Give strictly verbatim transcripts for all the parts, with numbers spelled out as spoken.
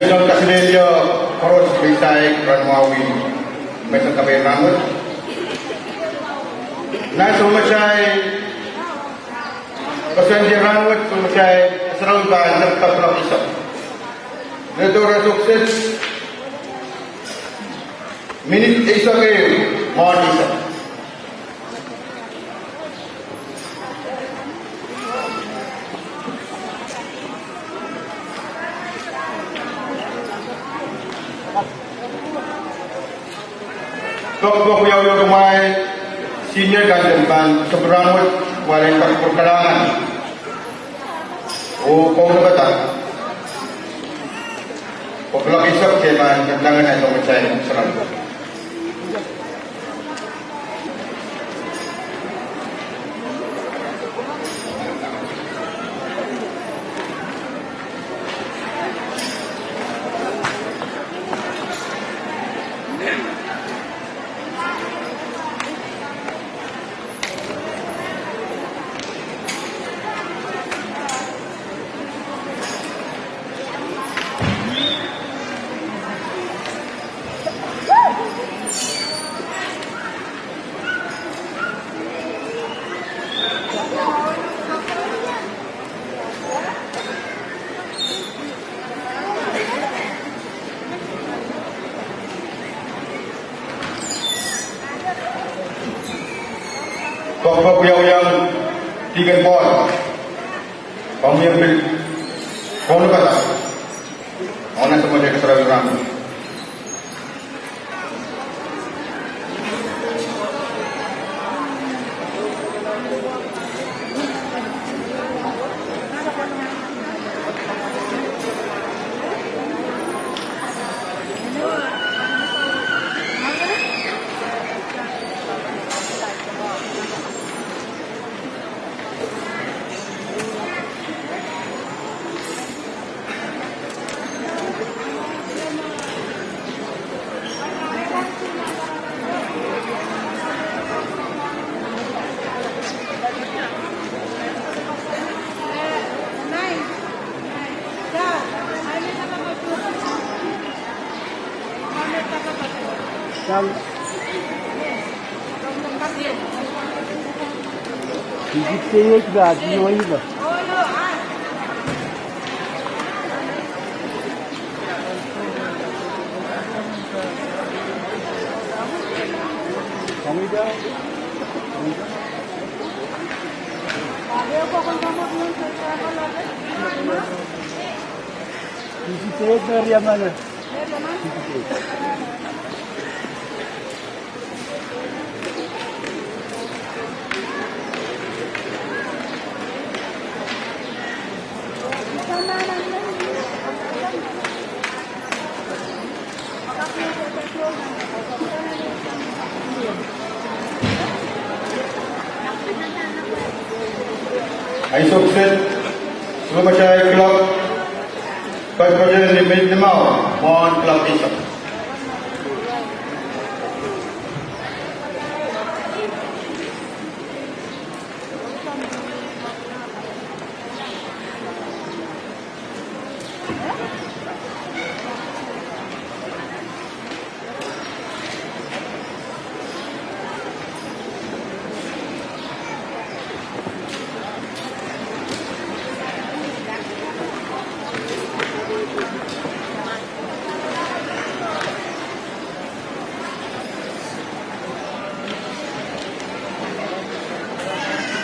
Soangen kaselehlie koaros me I saik rahnmwahwih me sohte kapai rahnwet. Nan soumatail koasoandi rahnwet, soumatail sarawi pahn tepda kuloak eisek. Ledo re sokset minit eisek ehu mwohn eisek. Pokpok wiawiong kumwail senior candidate pahn sopwuramwet, kumwail en kak kupwur kalahngan oh kaunopada. Pwe kuloak eisek ke pahn kalahngan nan soumatail sarawi. Pokpok wiawiong Deacon Paul. Komw iang pil kaunopada. Mwohn soumatail sarawi rahnwet. Ahi sokset, soumatail kuloak, patopato ni minit limau mwohn kuloak eisek.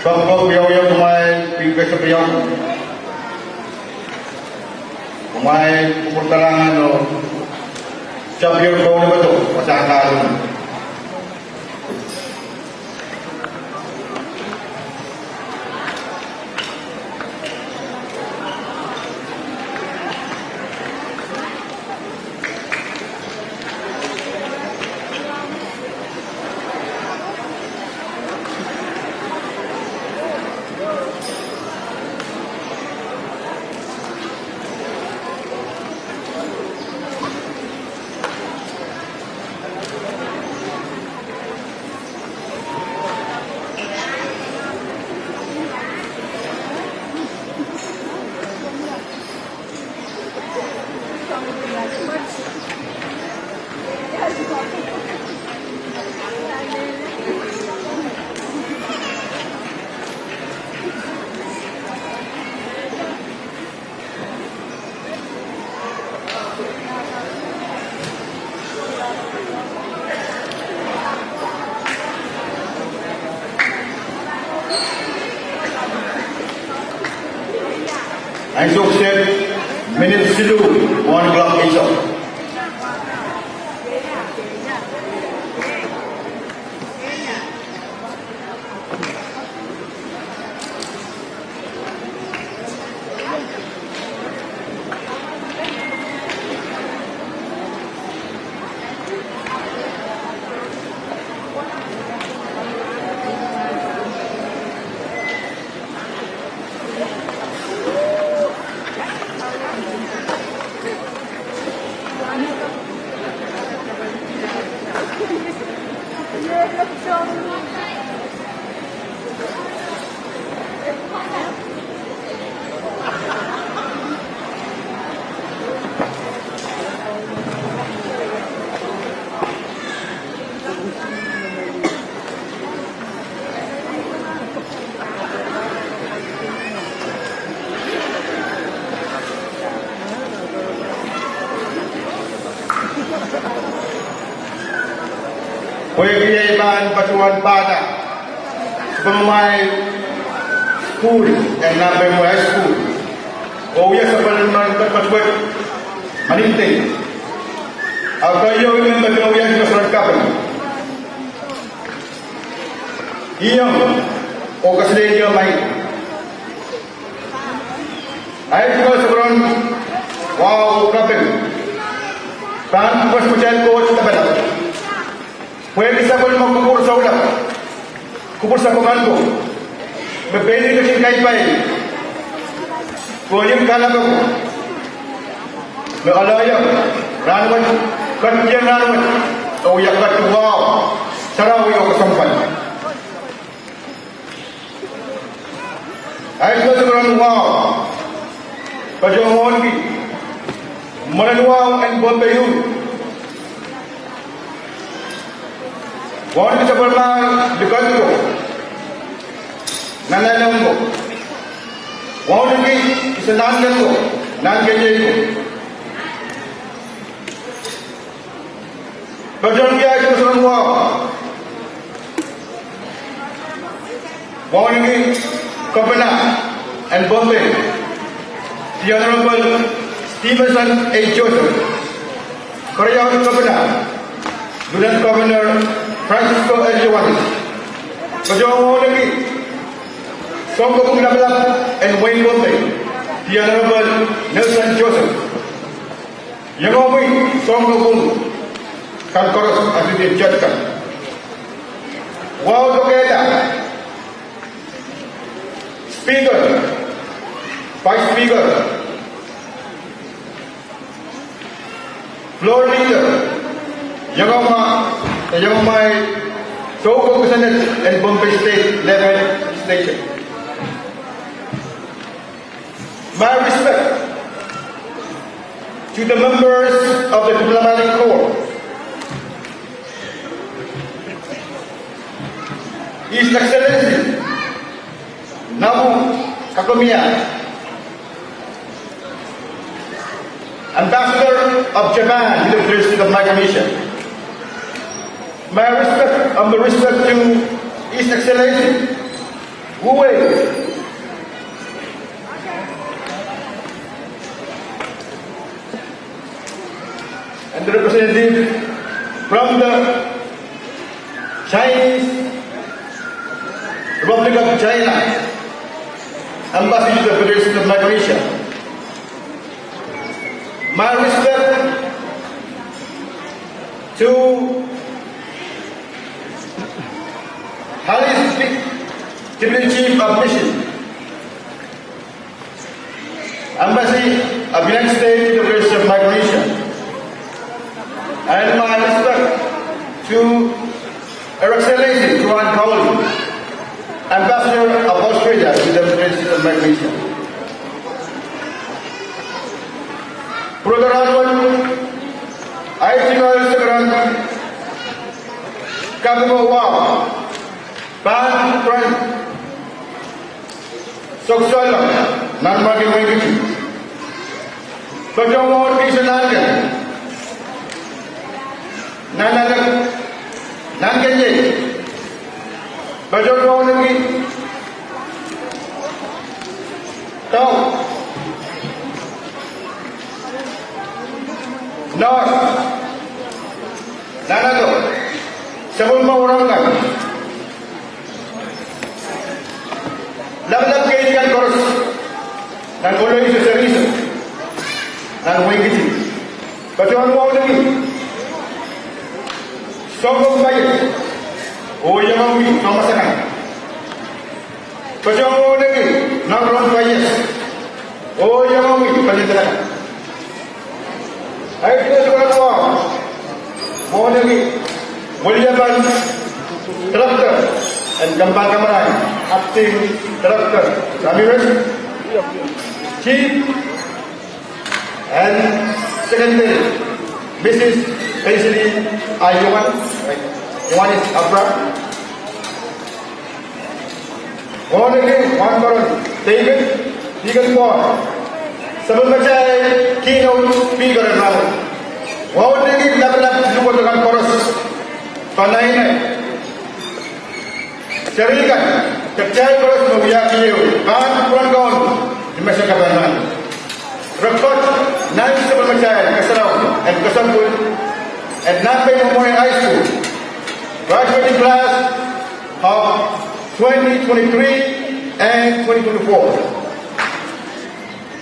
Pokpok wiawiong kumwail, pil kesepiong. Kumwail kupwur kalahngan oh tapier kaunopada, wasahn kahlung. Ansou kiset minit siluh mwohn kuloak eisek. Pwehki ei pahn patohwan pahda sounpwong en sukuhl en Nampeng High School, oh wia sapwellimen patohwan manin tei, a keieu I men patohwan wia koasoan kaping. Iang oh kasalehda mai. Ahi tungoal sohte pahn wahu oh kaping pahn pwesputal Koht lapalap. Pwehki sapwellime kupwur soulap, kupwur sapwung ko, me pein ketin kaipahi, oh ih kalapw ko, me ale iang rahnwet, ketieng rahnwet, oh wia ketieng wahu sarawi oh kesempwal. Ahi tungoal sohte pahn wahu, patohwan wauneki mwoalen wahu en Pohnpei. Wauneki sapwellimomwi likat ko, nan nahnken ko. Wauneki kis en nahnken ko, nan keieu ko. Patohwan wia koasoan wahu, wauneki Kepina en Pohnpei, The Honorable Stevenson A. Joseph. Keriaun Kepina, Lieutenant Governor Francisco L. Ioanis. Patohwan wauneki sounkopwung lapalap en wehin Pohnpei, The Honorable Nelson Joseph. Iangahki sounkopwung kan koaros, Associate Judge kan. Wahu lokehla Speaker, Vice Speaker, Floor Leader, iangahki, iangahki soukohp Senate en Pohnpei State Legislature. My respect to the members of the diplomatic corps, His Excellency Nabu Kakomia, Ambassador of Japan to the Federal State of Micronesia. My respect, humble respect to His Excellency Wu Wei, and the representative from the Chinese Republic of China, Embassy to the Federal State of Micronesia. My respect to Alice Deputy Chief of Mission, Embassy of United States to the Federal State of Micronesia. And my respect to Her Excellency Joan Cowley, Ambassador of Australia to the Federal State of Micronesia. Pwurodo rahnwet, ahi tungoal sohte pahn kaping oh wahu pahn pwurehng sohksohla nan mwaren wehi Kiti. Patohwan wauneki kis en nahnken, nan, nan, nan keieu. Patohwan wauneki, tau, Nurse, nan ato, sapwellime wahnpoaron kan, lapalap keidi kan koaros, nan Oloiso, Seriso, nan Wein Kitti. Patohwan wauneki sounpwong paias oh iangahki Thomas akan. Patohwan wauneki nongrong paias oh iangahki Peninsula. Ahi patohwan wauneki weliepen Director en kempan kamarain, Acting Director Ramirez, Chief and Secretary Missus Paisley Ayoan, Johannes Abra. Wauneki wahnpoaron David, Deacon Paul, sapwellimatail keynote speaker en rahnwet. Wauneki lapalap luhkot akan koaros, panainei, serihkan, kitail koaros me wiahki ehu pahn kupwuren Kaun ni mese kapangan. Rekod nan sapwellimatail kasarawi en kesempwal en Nanpei Memorial High School graduating class of twenty twenty-three and twenty twenty-four.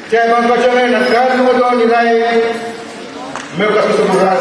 Kitail pahn katohng nan kaluhluhn irail me kasukuhla.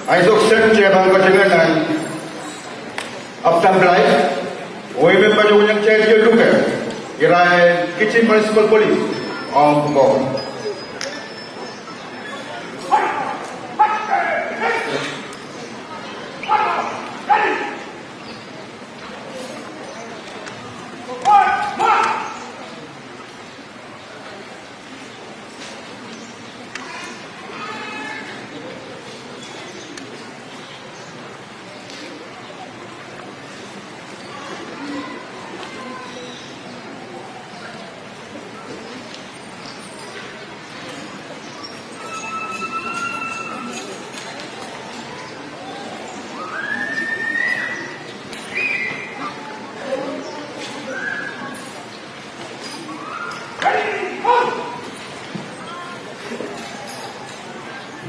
Ansou kiset, Chairman Kosenge nan Upper Tamp Life, oh I men patohwan iang Chairman Luke, irail Kiti Municipal Police, ong pwukoa.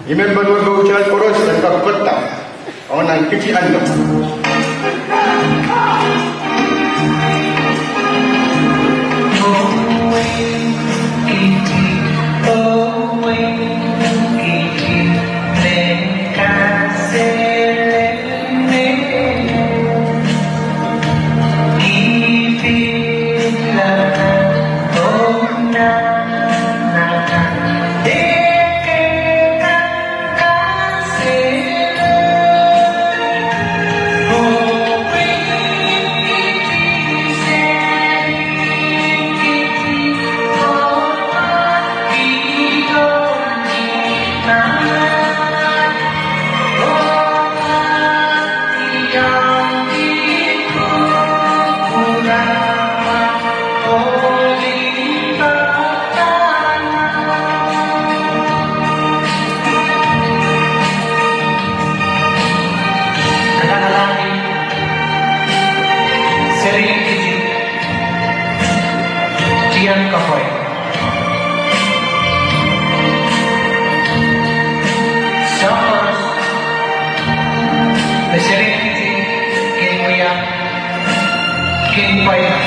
I men patohwan pwukoa koaros en kak kohdo ong nan Kiti anthem. Serihn Kiti, Tian Kapwai. Soahng koaros me Serihn Kiti kin wia, kin pwaida.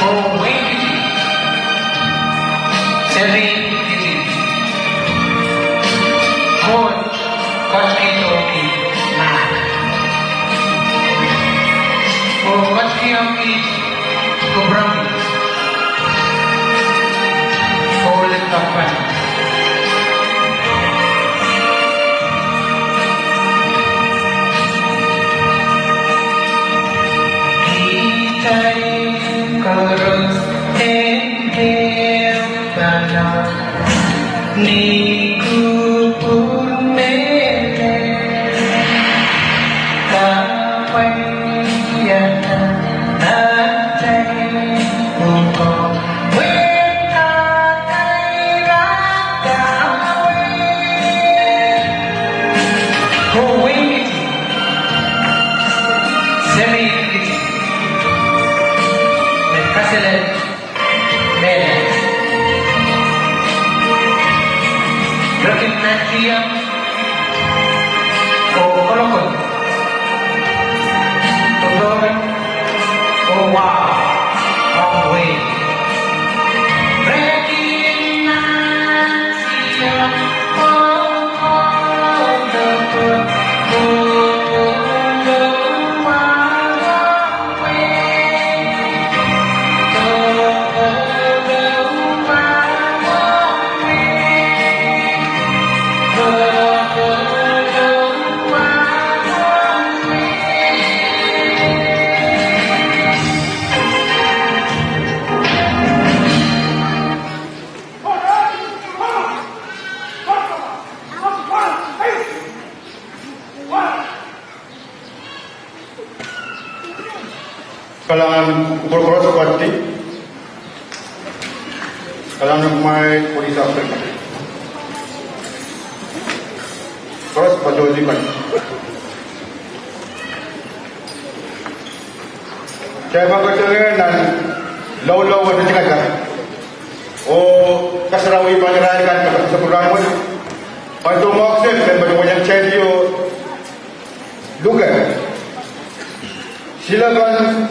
Oh wein Kiti, Serihn Kiti, Koht ketikihdohki mahk, oh ketikihong kiht kupwurki oh lipilipil. Kitail koaros en kehpana ni kupwur mehlel, kapwaiada atail pwukoa, pwe kakairada wehi. Oh wein Kiti, Serihn Kiti, me kaselel mehlel. Re kin nantihong oh kolokol, popohl oh wahu ong wehi. Re kin nantihong oh kolokol, popohl oh wahu. Kalahngan kupwur koaros, koaros pwukoa. Kalahngan kumwail police officer koaros, patohdi kan. Kitail pahn kohdo nan loulou en tikitik oh kasarawi pahn irail kan me kak sapwung rahnwet. Pahn soumwahu kiset, I men patohwan iang Chairman Luke, Silakan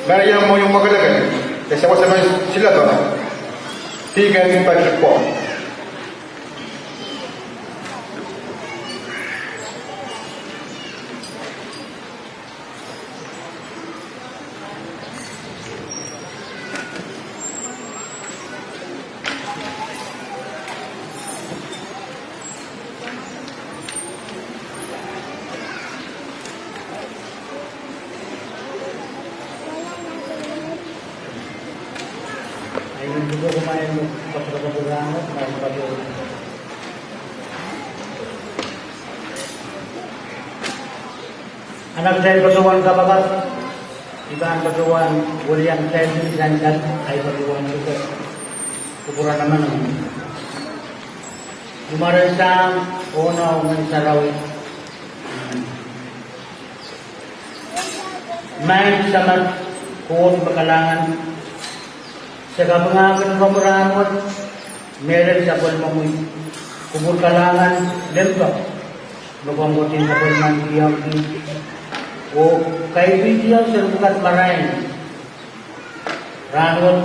Mariam Moyung Makaleken, E sewese me silepe, Deacon Patrick Paul. Ahneki kitail patohwan kapakap, I pahn patohwan welian kitail sang sang, ahi patohwan luke kupwuramwail. Ni mwaren Sahm, Sounkomouro, oh Ngehn Sarawi. Maing Samat, Koht me kalahngan, se kapingahkin komwi rahnwet, mehlel sapwellimomwi, kupwur kalahngan limpoak me komw ketin sapwellimanikihong kitail, oh kaipwihkihong seri pwukat marain. Rahnwet,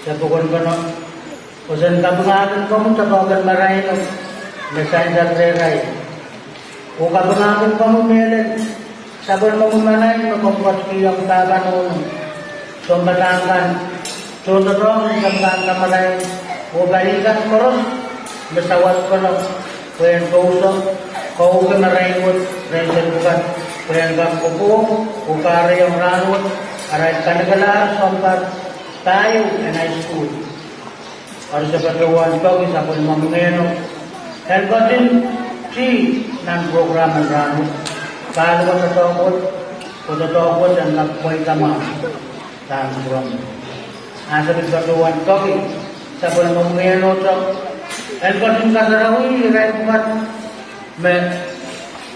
se pokon keno, oh sen kapingahkin komwi doadoahk en marain me sansal rehrail. Oh kapingahkin komwi mehlel sapwellimomwi marain me komw ketikihong pahpa nohno, sounpadahk kan, tohndoadoahk en sounpar kan marain, oh pali kan koaros me sawas keno pwehn kousoan, kouke marain wet rehn seri pwukat, pwehn kak kokohp oh kahrehiong rahnwet arail kanikalahr sounpar pahieu en high school. Eri se patohwan peki sapwellimomwi Ngehno en ketin tih nan program en rahnwet, pahn doadoahk wet, oh doadoahk wet en kak pweida mwahu. Pahn program. Ah se pil patohwan peki sapwellimomwi Ngehno en ketin kasarawih irail pwukat me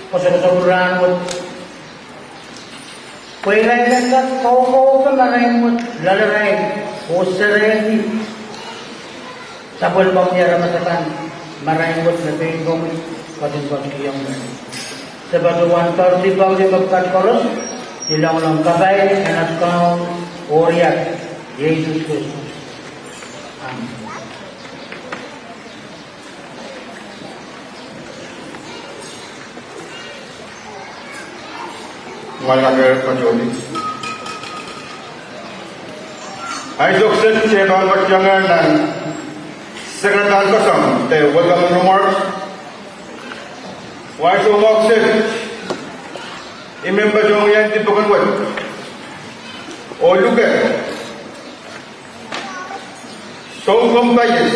koasokoasoia rahnwet, pwe irail en kak kokohpe marain wet loalarail oh serehdi sapwellimomwi aramas akan marain wet me pein komwi ketin ketikihong irail. Se patohwan doarehdi peki mepwukat koaros ni longolong kapai en at Kaun oh Riat, Sises Kristus. Amen. Mwail kaker patohdi. Ahi sohkset se pahn patohwan nan sacrament koasoandi, the welcome remarks. Wai soumwahu kiset, I men patohwan iang dipokon wet oh luke Sounkomour Pais,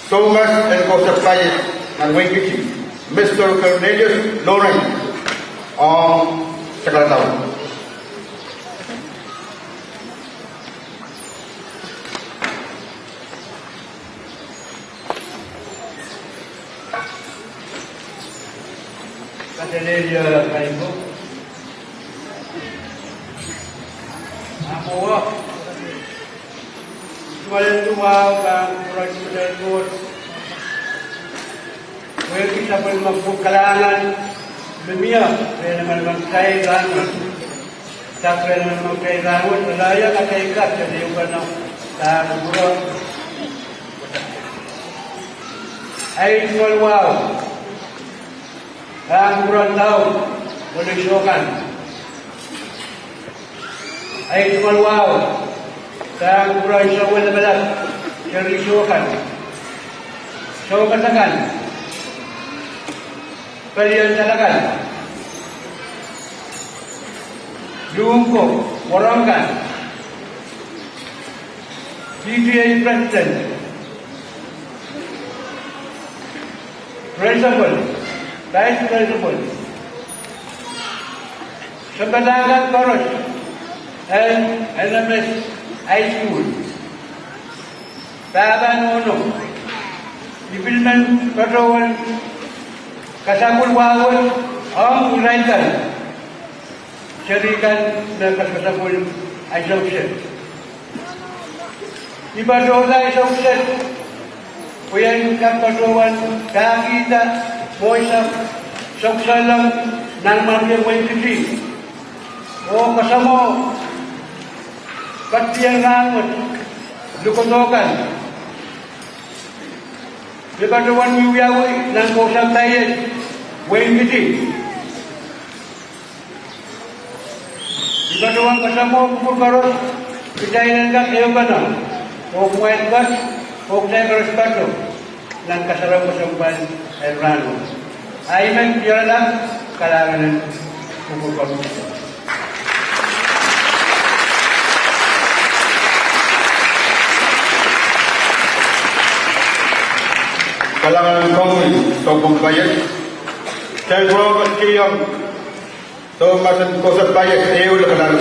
Soumas en Kousoan Pais nan Wein Kitti, Mister Cornelius Lorrain, ong sakaradahn. Kaselehlie kaimwisekala. Ahpw tuwalehng duwau pahn kupwuramwail Koht, pwehki sapwellime kupwur kalahngan me mie rehn emenemen kitail rahnwet. Sapwellime kitail rahnwet, lalaia kitail kak seli uhkano pahn kupwur. Ahi tungoal wahu, pahn kupwuren Sahm Polisio kan. Ahi tungoal wahu, pahn kupwuren Sounwel Lapalap, Serisio kan, Soukasa kan, Pelian Sala kan, Lunko, Warom kan, P T A President, Principal, Vice Principal, sounpadahk kan koaros en N M S High School, pahpa nohno, I pil men patohwan kasapwil wahu wet ong irail kan seri kan me kasapwil ahi sohkset. I patohla ahi sohkset pwe I en kak patohwan pahkihda mwohn sohksehlong nan mwarkien Wein Kitti oh kasamwo Ketidier rahnwet, lukodo kan, me patohwan wiawi nan kousoan paiet, wein Fiji. I patohwan kasamwo kupwur koaros, kitail en kak ehupene, oh kumwail koaros, oh kitail koaros patoh nan kasarawio kesempwal en rahnwet. Ahi me diarada, kalahngan en kupwur koaros. Kalahngan en komwi, sounpwong paiet. Kitail pwurehng ketikihong soumahsen kousoan paiet ehu lapalap.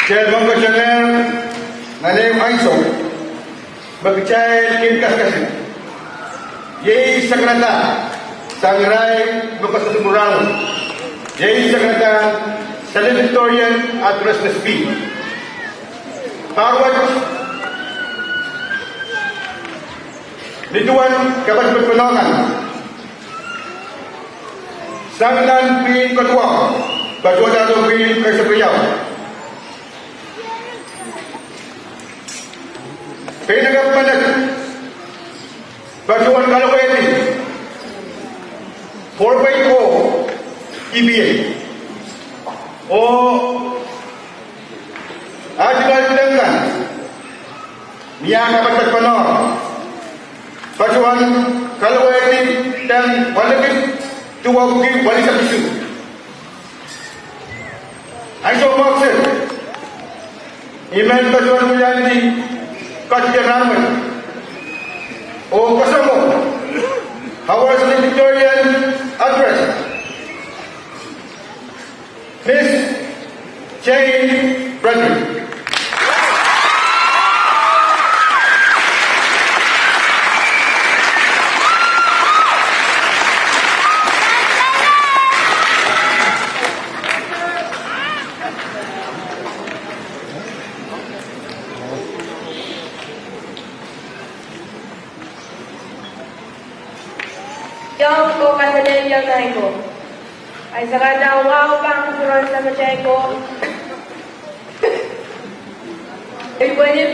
Kitail men ketidohr nan ehu ansou me kitail kin kasikasik. Iei sakarada sang irail me koasoandi pwurehng. Iei sakarada salutatorian address me speech. Pahr wet, ni duwen kapatapat pwonongan sang nan pwihn ketidohr, patohwanohng pwihn kesempwal. Pein Kepina patohwan kalowehdi Pohnpei oh E P A oh article teng kan, ni ah kapatapat pwonong, patohwan kalowehdi teng walikid duwepwiki walisek isuh. Ansou mwahu kiset, I men patohwan weliandi ketidier rahnwet oh kasamwo our salutatorian address, Miss Jane Frederick. Iong ko kaselehlie maing ko. Ahi sakarada wahu pahn kupwuren Samatail Koht. Ipwidi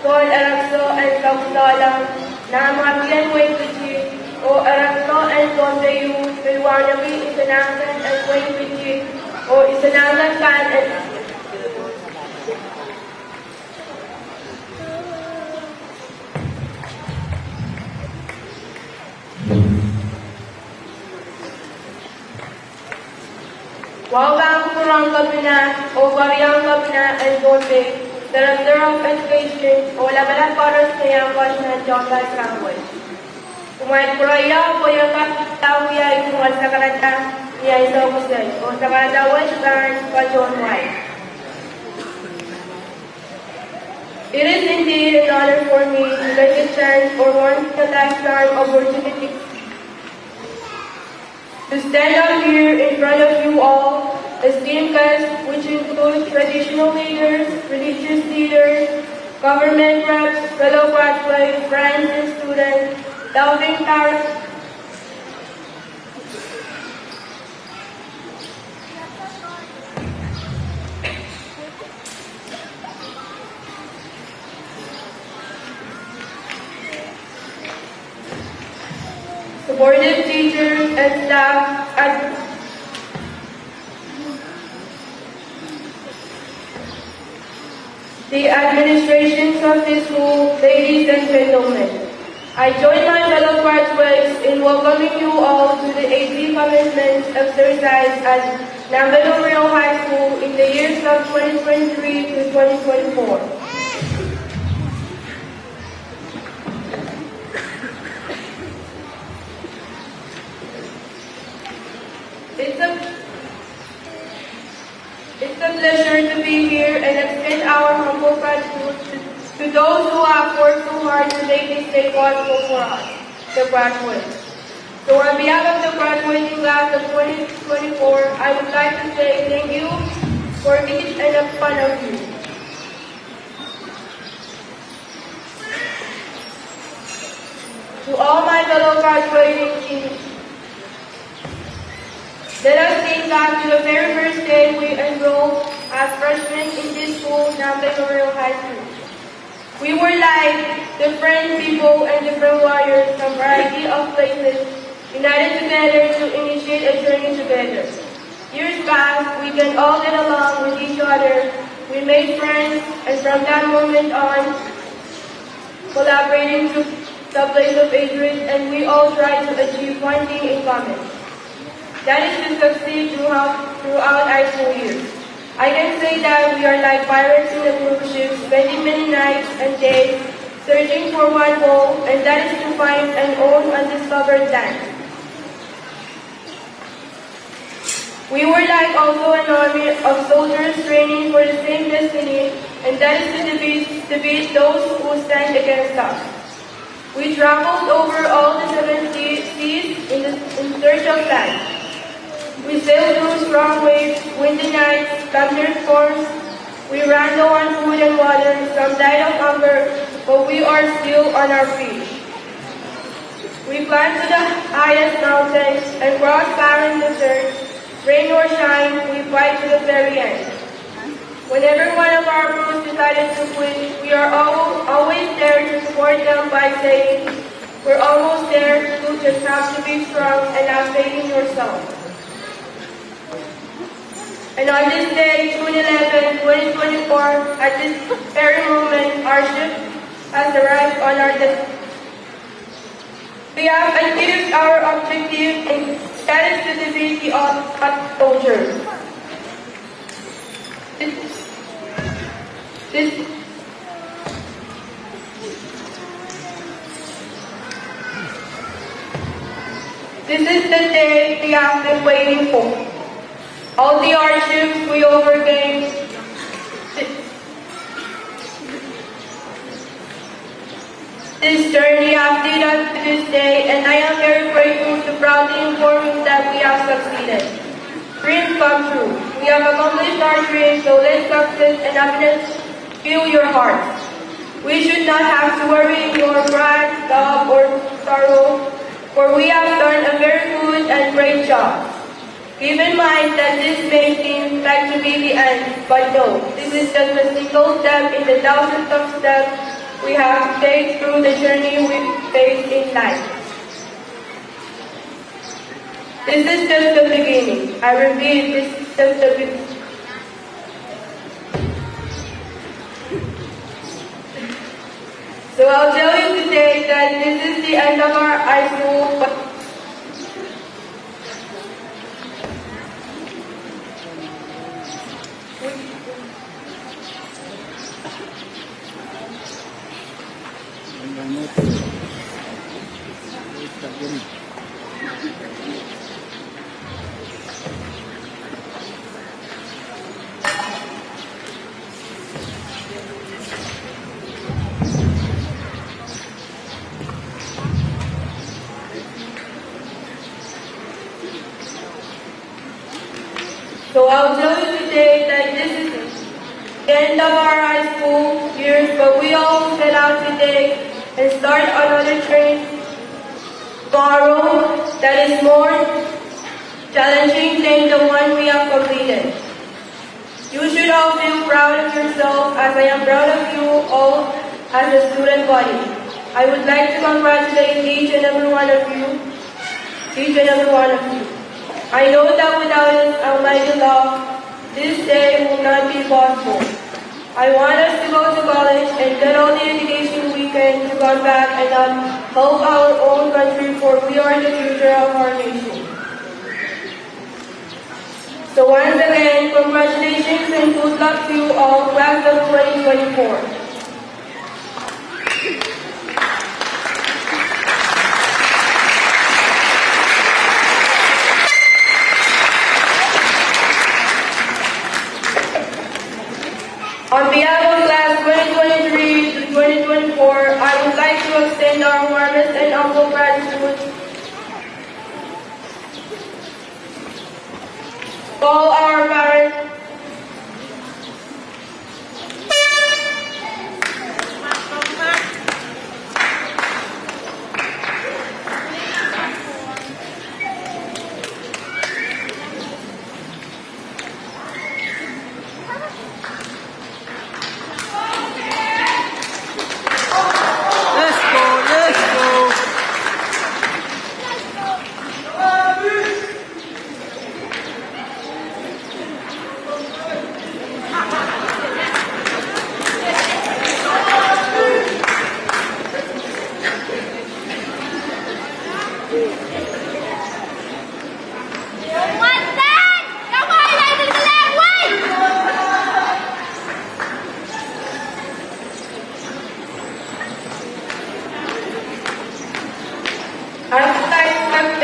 Pohl Erekso en South Salem, Nahnamwahu en wehin Fiji, oh Erekso en Pohnpei, pil wauneki isenahsang en wehin Fiji, oh isenahsang kan en Wahu pahn kupwuren Kepina oh Keriaun Kepina en Pohnpei, Director of Education, oh lapalap koaros me iang koasoandi nan campus rahnwet. Kumwail pwurodo pwe I en kak wia ihs kumwail sakarada ni ansou kiset, oh sakarada wet pahn patohwan wai. It is indeed an honor for me to get the chance or one in a lifetime opportunity to stand up here in front of you all, esteemed guests, which include traditional leaders, religious leaders, government reps, fellow graduates, friends, and students, loving parents, supportive teachers and staff at the administrations of this school, ladies and gentlemen. I join my fellow graduates in welcoming you all to the eighty commencement exercise at Nan Padmamoriwo High School in the years of twenty twenty-three to twenty twenty-four. It's a, it's a pleasure to be here and extend our humble gratitude to, to those who have worked so hard to make this day possible for us, the graduates. So on behalf of the graduating class of twenty twenty-four, I would like to say thank you for each and every one of you. To all my My fellow graduating teens, let us think back to the very first day we enrolled as freshmen in this school, Nampe Memorial High School. We were like different people and different warriors from variety of places, united together to initiate a journey together. Years passed, we can all get along with each other. We made friends, and from that moment on, collaborating took the place of hatred, and we all tried to achieve one thing in common. That is to succeed throughout, throughout high school years. I can say that we are like pirates in a cruise ship, spending many nights and days searching for one goal, and that is to find and own undiscovered land. We were like also an army of soldiers training for the same destiny, and that is to defeat, defeat those who stand against us. We traveled over all the seven se-, seas in, the, in search of land. We sailed through strong waves, windy nights, thunderstorms. We ran low on food and water, some died of hunger, but we are still on our feet. We climbed to the highest mountains and crossed barren deserts, rain or shine, we fight to the very end. Whenever one of our crews decided to quit, we are al-, always there to support them by saying, "We're almost there, you just have to be strong and have faith in yourself." And on this day, June eleventh, twenty twenty-four, at this very moment, our ship has arrived on our destination. We have achieved our objective, and that is to defeat the Ottoman soldiers. This, this, this is the day we have been waiting for. All the hardships we overcame, this journey has led us to this day, and I am very grateful to proudly inform you that we have succeeded. Dreams come true. We have accomplished our dreams, so let success and happiness fill your hearts. We should not have to worry nor cry, sob, or sorrow, for we have done a very good and great job. Keep in mind that this may seem like to be the end, but no, this is just a single step in the thousands of steps we have to take through the journey we face in life. This is just the beginning. I repeat, this is just the beginning. So I'll tell you today that this is the end of our high school. So I'll tell you today that this is the end of our high school years, but we all set out today and start another journey tomorrow that is more challenging than the one we have completed. You should all feel proud of yourself, as I am proud of you all as a student body. I would like to congratulate each and every one of you, each and every one of you. I know that without His almighty love, this day would not be possible. I want us to go to college and get all the education we can to come back and, um, help our own country, for we are the future of our nation. So once again, congratulations and good luck to you all, class of twenty twenty-four. On behalf of class twenty twenty-three to twenty twenty-four, I would like to extend our warmest and humble gratitude to all our parents.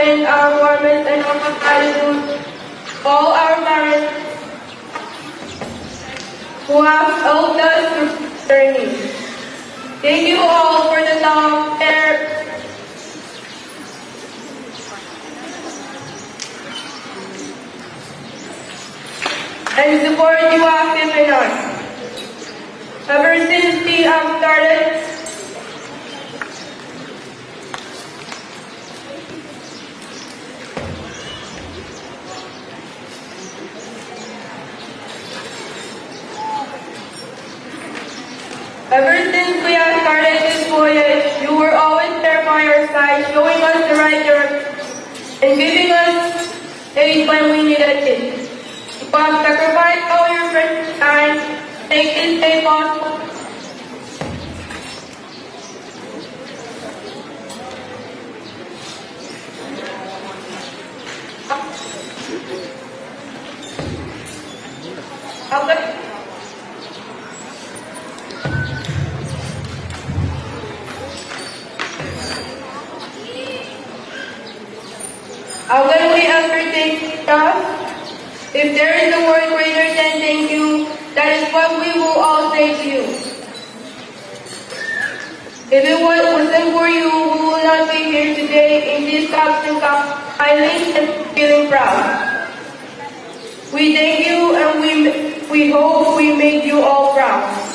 and our warmest and our gratitude, all our parents who have helped us through the journey. Thank you all for the love, care, and support you have given us. Ever since we have started, ever since we have started this voyage, you were always there by our side, showing us the right direction and giving us aid when we needed it. You have sacrificed all your precious time to make this day possible. How can we ever thank you enough? If there is a word greater than thank you, that is what we will all say to you. If it wa-, wasn't for you, we will not be here today in this Captain Cup island and feeling proud. We thank you and we, we hope we made you all proud.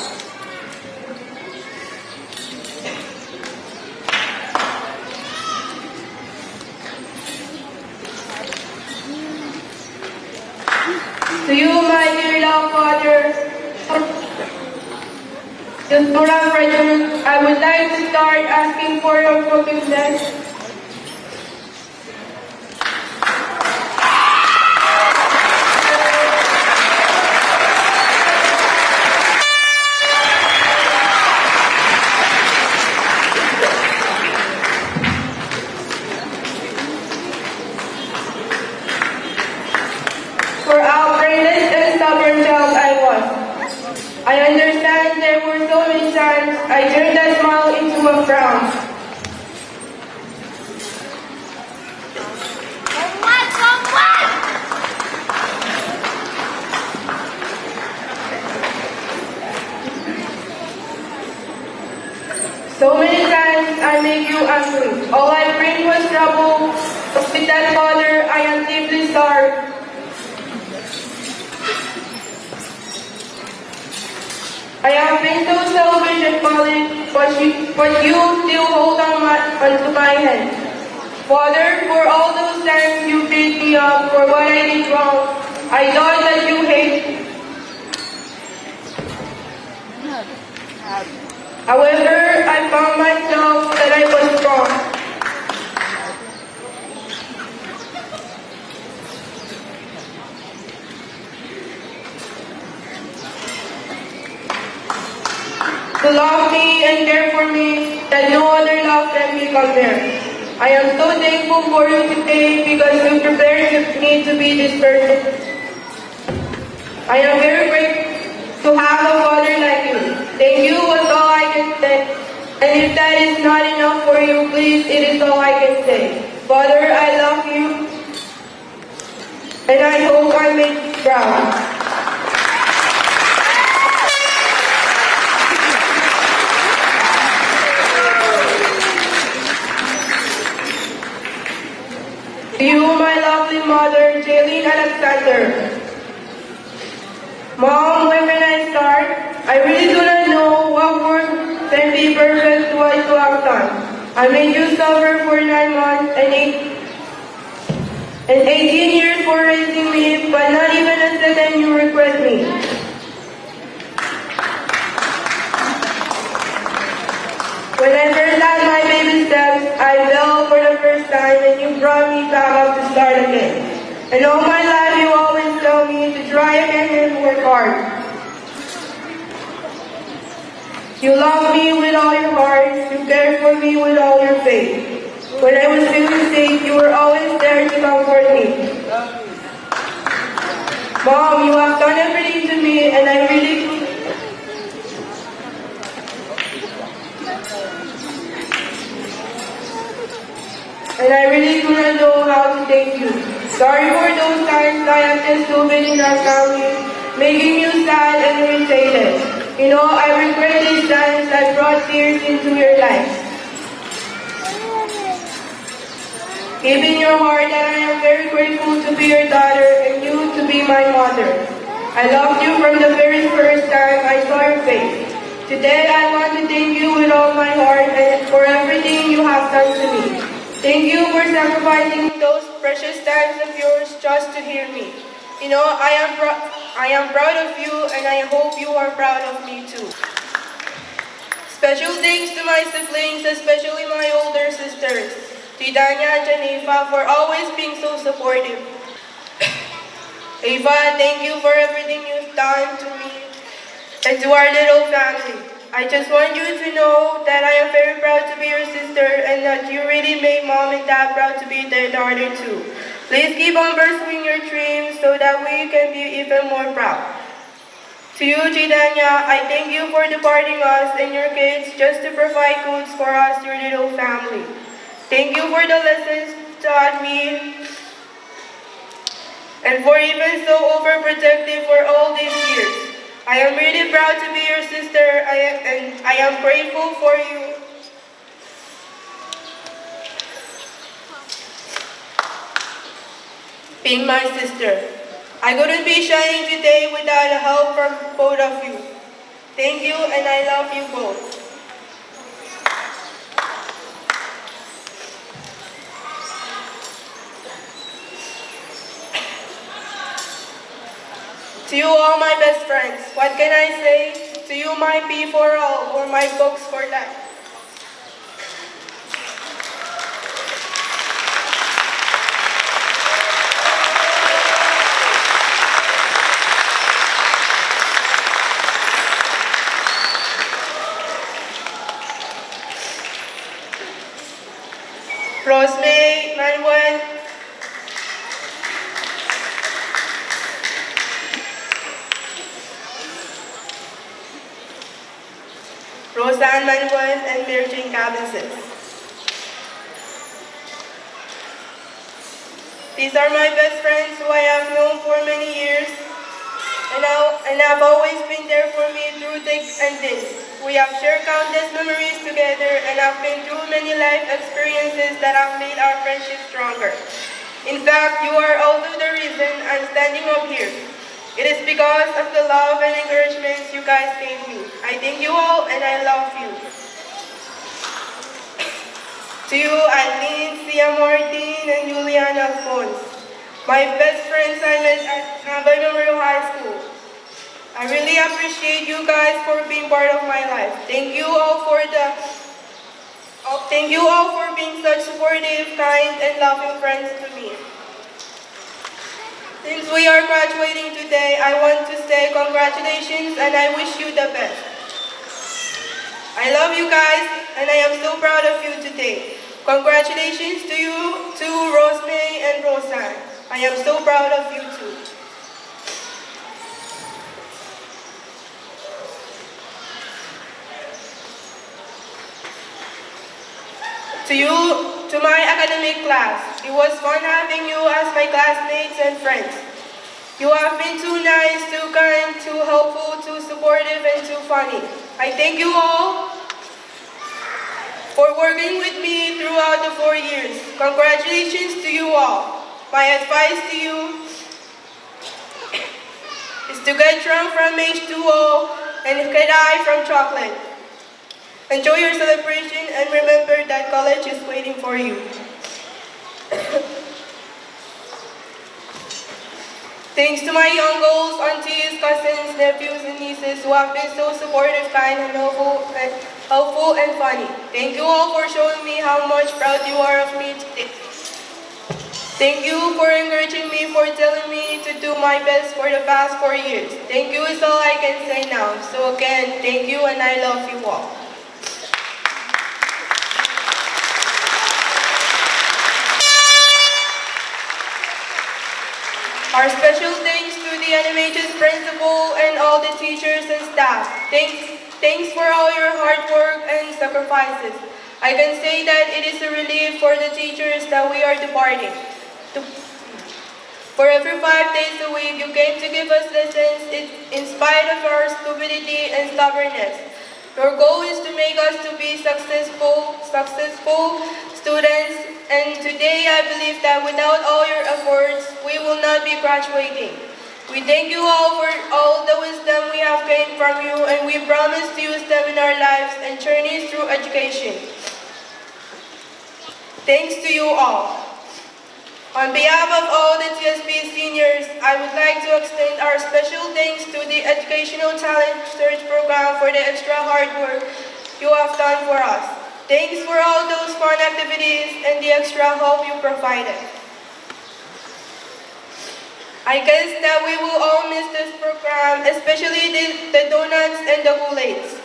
To you, my dear love father, the Surah President, I would like to start asking for your forgiveness. For how brainless and stubborn child I was. I understand there were so many times I turned a smile into a frown. So many times I make you angry. All I bring was trouble. With that, Father, I am deeply sorry. I have been so selfish and foolish, but you, but you still hold on my, onto my hand. Father, for all those times you beat me up for what I did wrong, I thought that you hate me. However, I found myself that I was wrong. To love me and care for me that no other love can be compared. I am so thankful for you today because you prepared me to be this person. I am very grateful to have a father like you. Thank you was all I can say. And if that is not enough for you, please, it is all I can say. Father, I love you. And I hope I make you proud. To you, my lovely mother, Jaylene Alexander. Mom, where can I start? I really do not know what word can be perfect to what you have done. I made you suffer for nine months and eight and eighteen years for raising me, but not even a second you regret me. When I first had my baby steps, I fell for the first time and you brought me back up to start again. And all my life you always tell me to try again and work hard. You love me with all your heart. You care for me with all your faith. When I was feeling sick, you were always there to comfort me. Mom, you have done everything to me, and I really And I really do not know how to thank you. Sorry for those times I acted stupid in our family, making you sad and irritated. You know, I regret these times that brought tears into your life. Keep in your heart that I am very grateful to be your daughter and you to be my mother. I loved you from the very first time I saw your face. Today I want to thank you with all my heart and for everything you have done to me. Thank you for sacrificing those precious times of yours just to hear me. You know, I am pr- I am proud of you and I hope you are proud of me too. Special thanks to my siblings, especially my older sisters, Titania and Jennifer, for always being so supportive. Ava, thank you for everything you've done to me and to our little family. I just want you to know that I am very proud to be your sister and that you really made mom and dad proud to be their daughter too. Please keep on pursuing your dreams so that we can be even more proud. To you, Titania, I thank you for departing us and your kids just to provide goods for us, your little family. Thank you for the lessons you taught me and for even so overprotective for all these years. I am really proud to be your sister, I, and I am grateful for you being my sister. I couldn't be shining today without the help from both of you. Thank you, and I love you both. To you all my best friends, what can I say? To you my P four L or my books for life. Rosemary Manuel. Roseanne Manuel and Mary Jane Cabezas. These are my best friends who I have known for many years and, I, and have always been there for me through thick and thin. We have shared countless memories together and have been through many life experiences that have made our friendship stronger. In fact, you are also the reason I'm standing up here. It is because of the love and encouragement you guys gave me. I thank you all and I love you. To you, Eileen, Sia Martin, and Juliana Alphonse, my best friends I met at Nabai Memorial High School. I really appreciate you guys for being part of my life. Thank you all for the, oh, thank you all for being such supportive, kind, and loving friends to me. Since we are graduating today, I want to say congratulations and I wish you the best. I love you guys and I am so proud of you today. Congratulations to you too, Rosemary and Roseanne. I am so proud of you too. To you, to my academic class, it was fun having you as my classmates and friends. You have been too nice, too kind, too helpful, too supportive, and too funny. I thank you all for working with me throughout the four years. Congratulations to you all. My advice to you is to get drunk from H two O and get high from chocolate. Enjoy your celebration and remember that college is waiting for you. Thanks to my uncles, aunties, cousins, nephews, and nieces who have been so supportive, kind, and helpful, and helpful and funny. Thank you all for showing me how much proud you are of me today. Thank you for encouraging me, for telling me to do my best for the past four years. Thank you is all I can say now. So again, thank you and I love you all. Our special thanks to the N M H S principal and all the teachers and staff. Thanks. Thanks for all your hard work and sacrifices. I can say that it is a relief for the teachers that we are departing. To- For every five days a week, you came to give us lessons in, in spite of our stupidity and stubbornness. Your goal is to make us to be successful, successful students, and today I believe that without all your efforts, we will not be graduating. We thank you all for all the wisdom we have gained from you, and we promise to use them in our lives and journeys through education. Thanks to you all. On behalf of all the T S P seniors, I would like to extend our special thanks to the Educational Talent Search Program for the extra hard work you have done for us. Thanks for all those fun activities and the extra help you provided. I guess that we will all miss this program, especially the, the donuts and the Kool-Aids.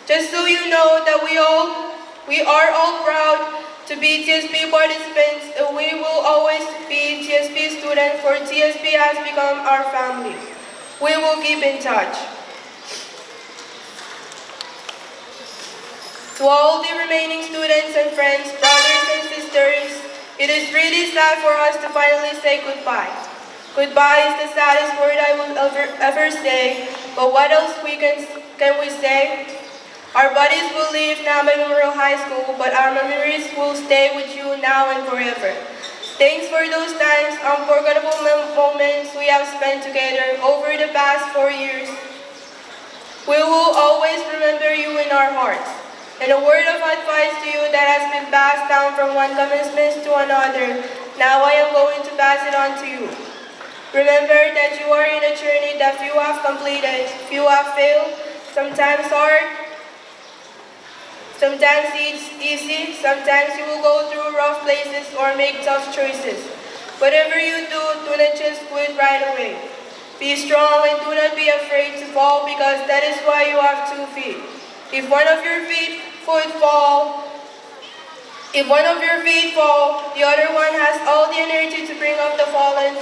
Just so you know that we all, we are all proud to be T S P participants, and we will always be T S P students, for T S P has become our family. We will keep in touch. To all the remaining students and friends, brothers and sisters, it is really sad for us to finally say goodbye. Goodbye is the saddest word I will ever, ever say, but what else we can, can we say? Our bodies will leave Nampa Memorial High School, but our memories will stay with you now and forever. Thanks for those times, unforgettable mem- moments we have spent together over the past four years. We will always remember you in our hearts. And a word of advice to you that has been passed down from one commencement to another, now I am going to pass it on to you. Remember that you are in a journey that few have completed, few have failed, sometimes hard, sometimes it's easy, sometimes you will go through rough places or make tough choices. Whatever you do, do not just quit right away. Be strong and do not be afraid to fall, because that is why you have two feet. If one of your feet foot fall, if one of your feet fall, the other one has all the energy to bring up the fallen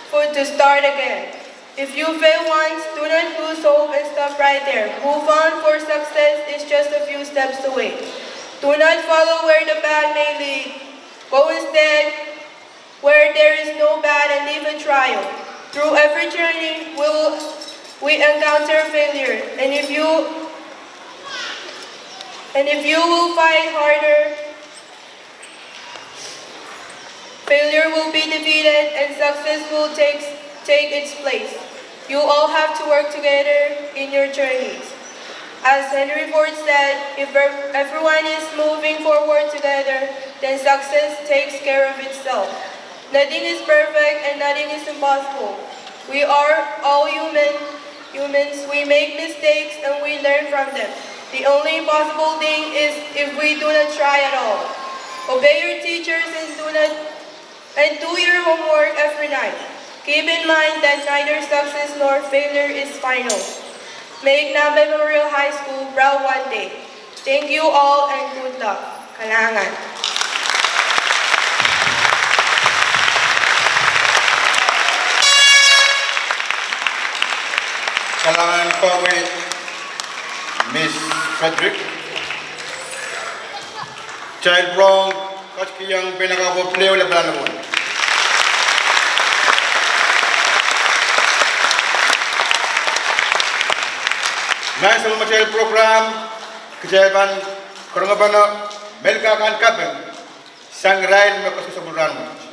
foot to start again. If you fail once, do not lose hope and stop right there. Move on, for success is just a few steps away. Do not follow where the path may lead. Go instead where there is no path and leave a trail. Through every journey, we will, we encounter failure. And if you, and if you will fight harder, failure will be defeated and success will take, take its place. You all have to work together in your journeys. As Henry Ford said, if ev- everyone is moving forward together, then success takes care of itself. Nothing is perfect and nothing is impossible. We are all human, humans. We make mistakes and we learn from them. The only impossible thing is if we do not try at all. Obey your teachers and do not, and do your homework every night. Keep in mind that neither success nor failure is final. Make Nampa Memorial High School proud one day. Thank you all and good luck. Kalahngan. Kalahngan komwi, Miss Frederick. Kitail pwurehng ketikihong pein akapw pil lapalahn pwon. Nan sapwellimatail program, kitail pahn karonge pahn mehlel kan kaping sang irail me koasokoasoia rahnwet.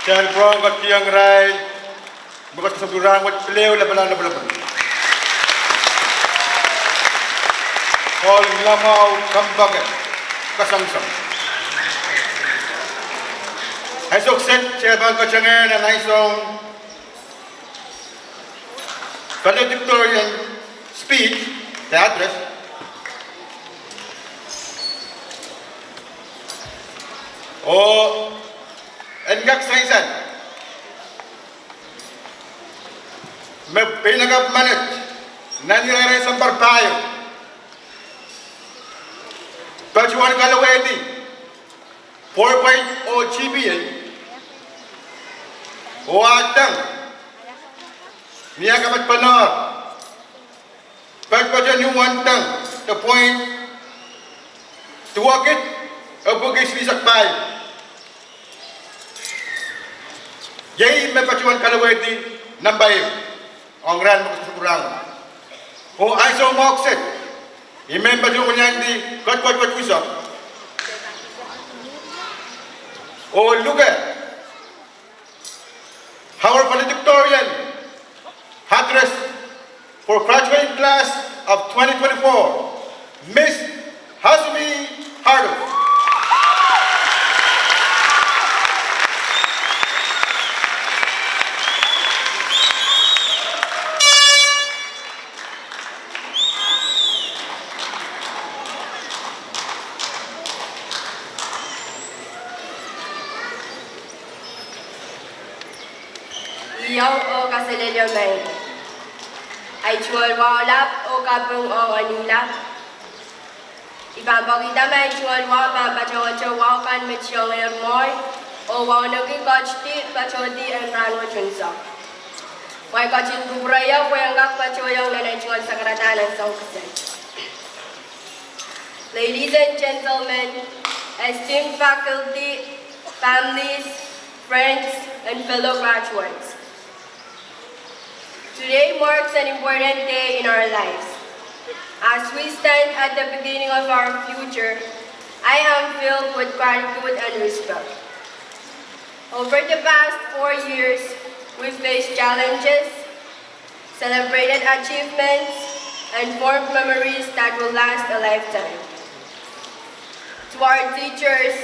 Kitail pwurehng ketikihong irail me koasokoasoia rahnwet pil ehu lapalahn lopwolopwol. Kohl lamau kompoake kasongosong. Ansou kiset kitail pahn katengehla nan ansou valedictorian speech, the address. Oh en kak sansal me pein lakapw menet nan irair en sounpar pahieu patohwan kalowehdi four point oh G P A, oh ah tang ni ah kamatpene patopato ni uwen tang de point duwakid epwiki silihsek pahieu. Iei me patohwan kalowehdi nampa ehu ong irail me koasokoasoia rahnwet. Oh ansou mwahu kiset, I men patohwan weliandi ketiket wet wisa oh luke our valedictorian address for graduating class of twenty twenty-four, Miss Hasumi Hardo. Iou oh kaselehlie maing. Ahi tungoal wahu lap oh kaping ong Ahnihla. I pahn pekihda ma ahi tungoal wahu pahn patehngete wahu kan me tiengehr mwoahi oh wauneki ketidi patohdi en rahnwet unsek. Mwahi ketin kupwurehiong pwe en kak patohiong nan ahi tungoal sakaradahn en soang kiset. Ladies and gentlemen, esteemed faculty, families, friends, and fellow graduates. Today marks an important day in our lives. As we stand at the beginning of our future, I am filled with gratitude and respect. Over the past four years, we faced challenges, celebrated achievements, and formed memories that will last a lifetime. To our teachers,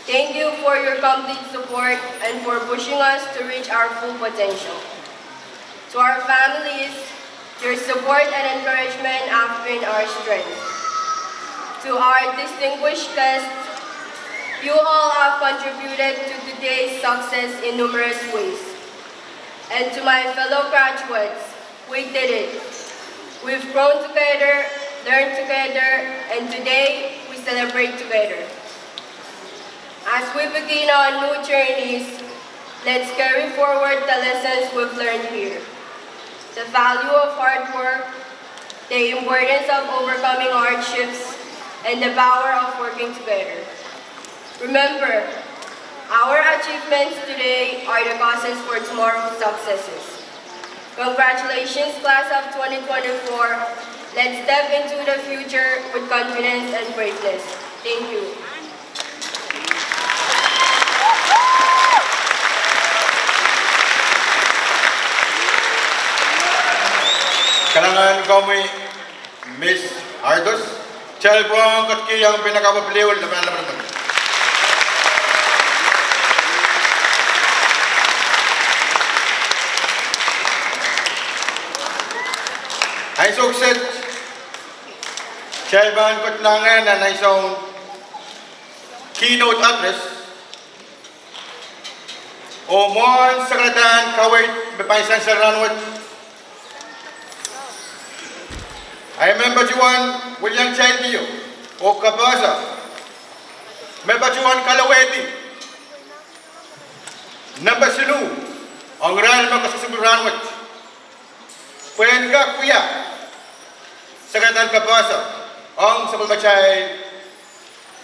thank you for your complete support and for pushing us to reach our full potential. To our families, your support and encouragement have been our strength. To our distinguished guests, you all have contributed to today's success in numerous ways. And to my fellow graduates, we did it. We've grown together, learned together, and today we celebrate together. As we begin our new journeys, let's carry forward the lessons we've learned here. The value of hard work, the importance of overcoming hardships, and the power of working together. Remember, our achievements today are the causes for tomorrow's successes. Congratulations, class of twenty twenty-four. Let's step into the future with confidence and braveness. Thank you. Kalahngan komwi, Miss Hardos. Kitail pwurehng ketikihong pein lakapw pil ehu lapalahn lopwolopwol. Ansou kiset, kitail pahn ketidohng nan ansoun keynote address oh mwohn sakaradahn kaweid me pahn sansal rahnwet. Ahi men patohwan welian kitail kio oh kapehse me patohwan kalowehdi nempe siluh ong irail me koasokoasoia rahnwet pwe en kak wia sakaradahn kapehse ong sapwellimatail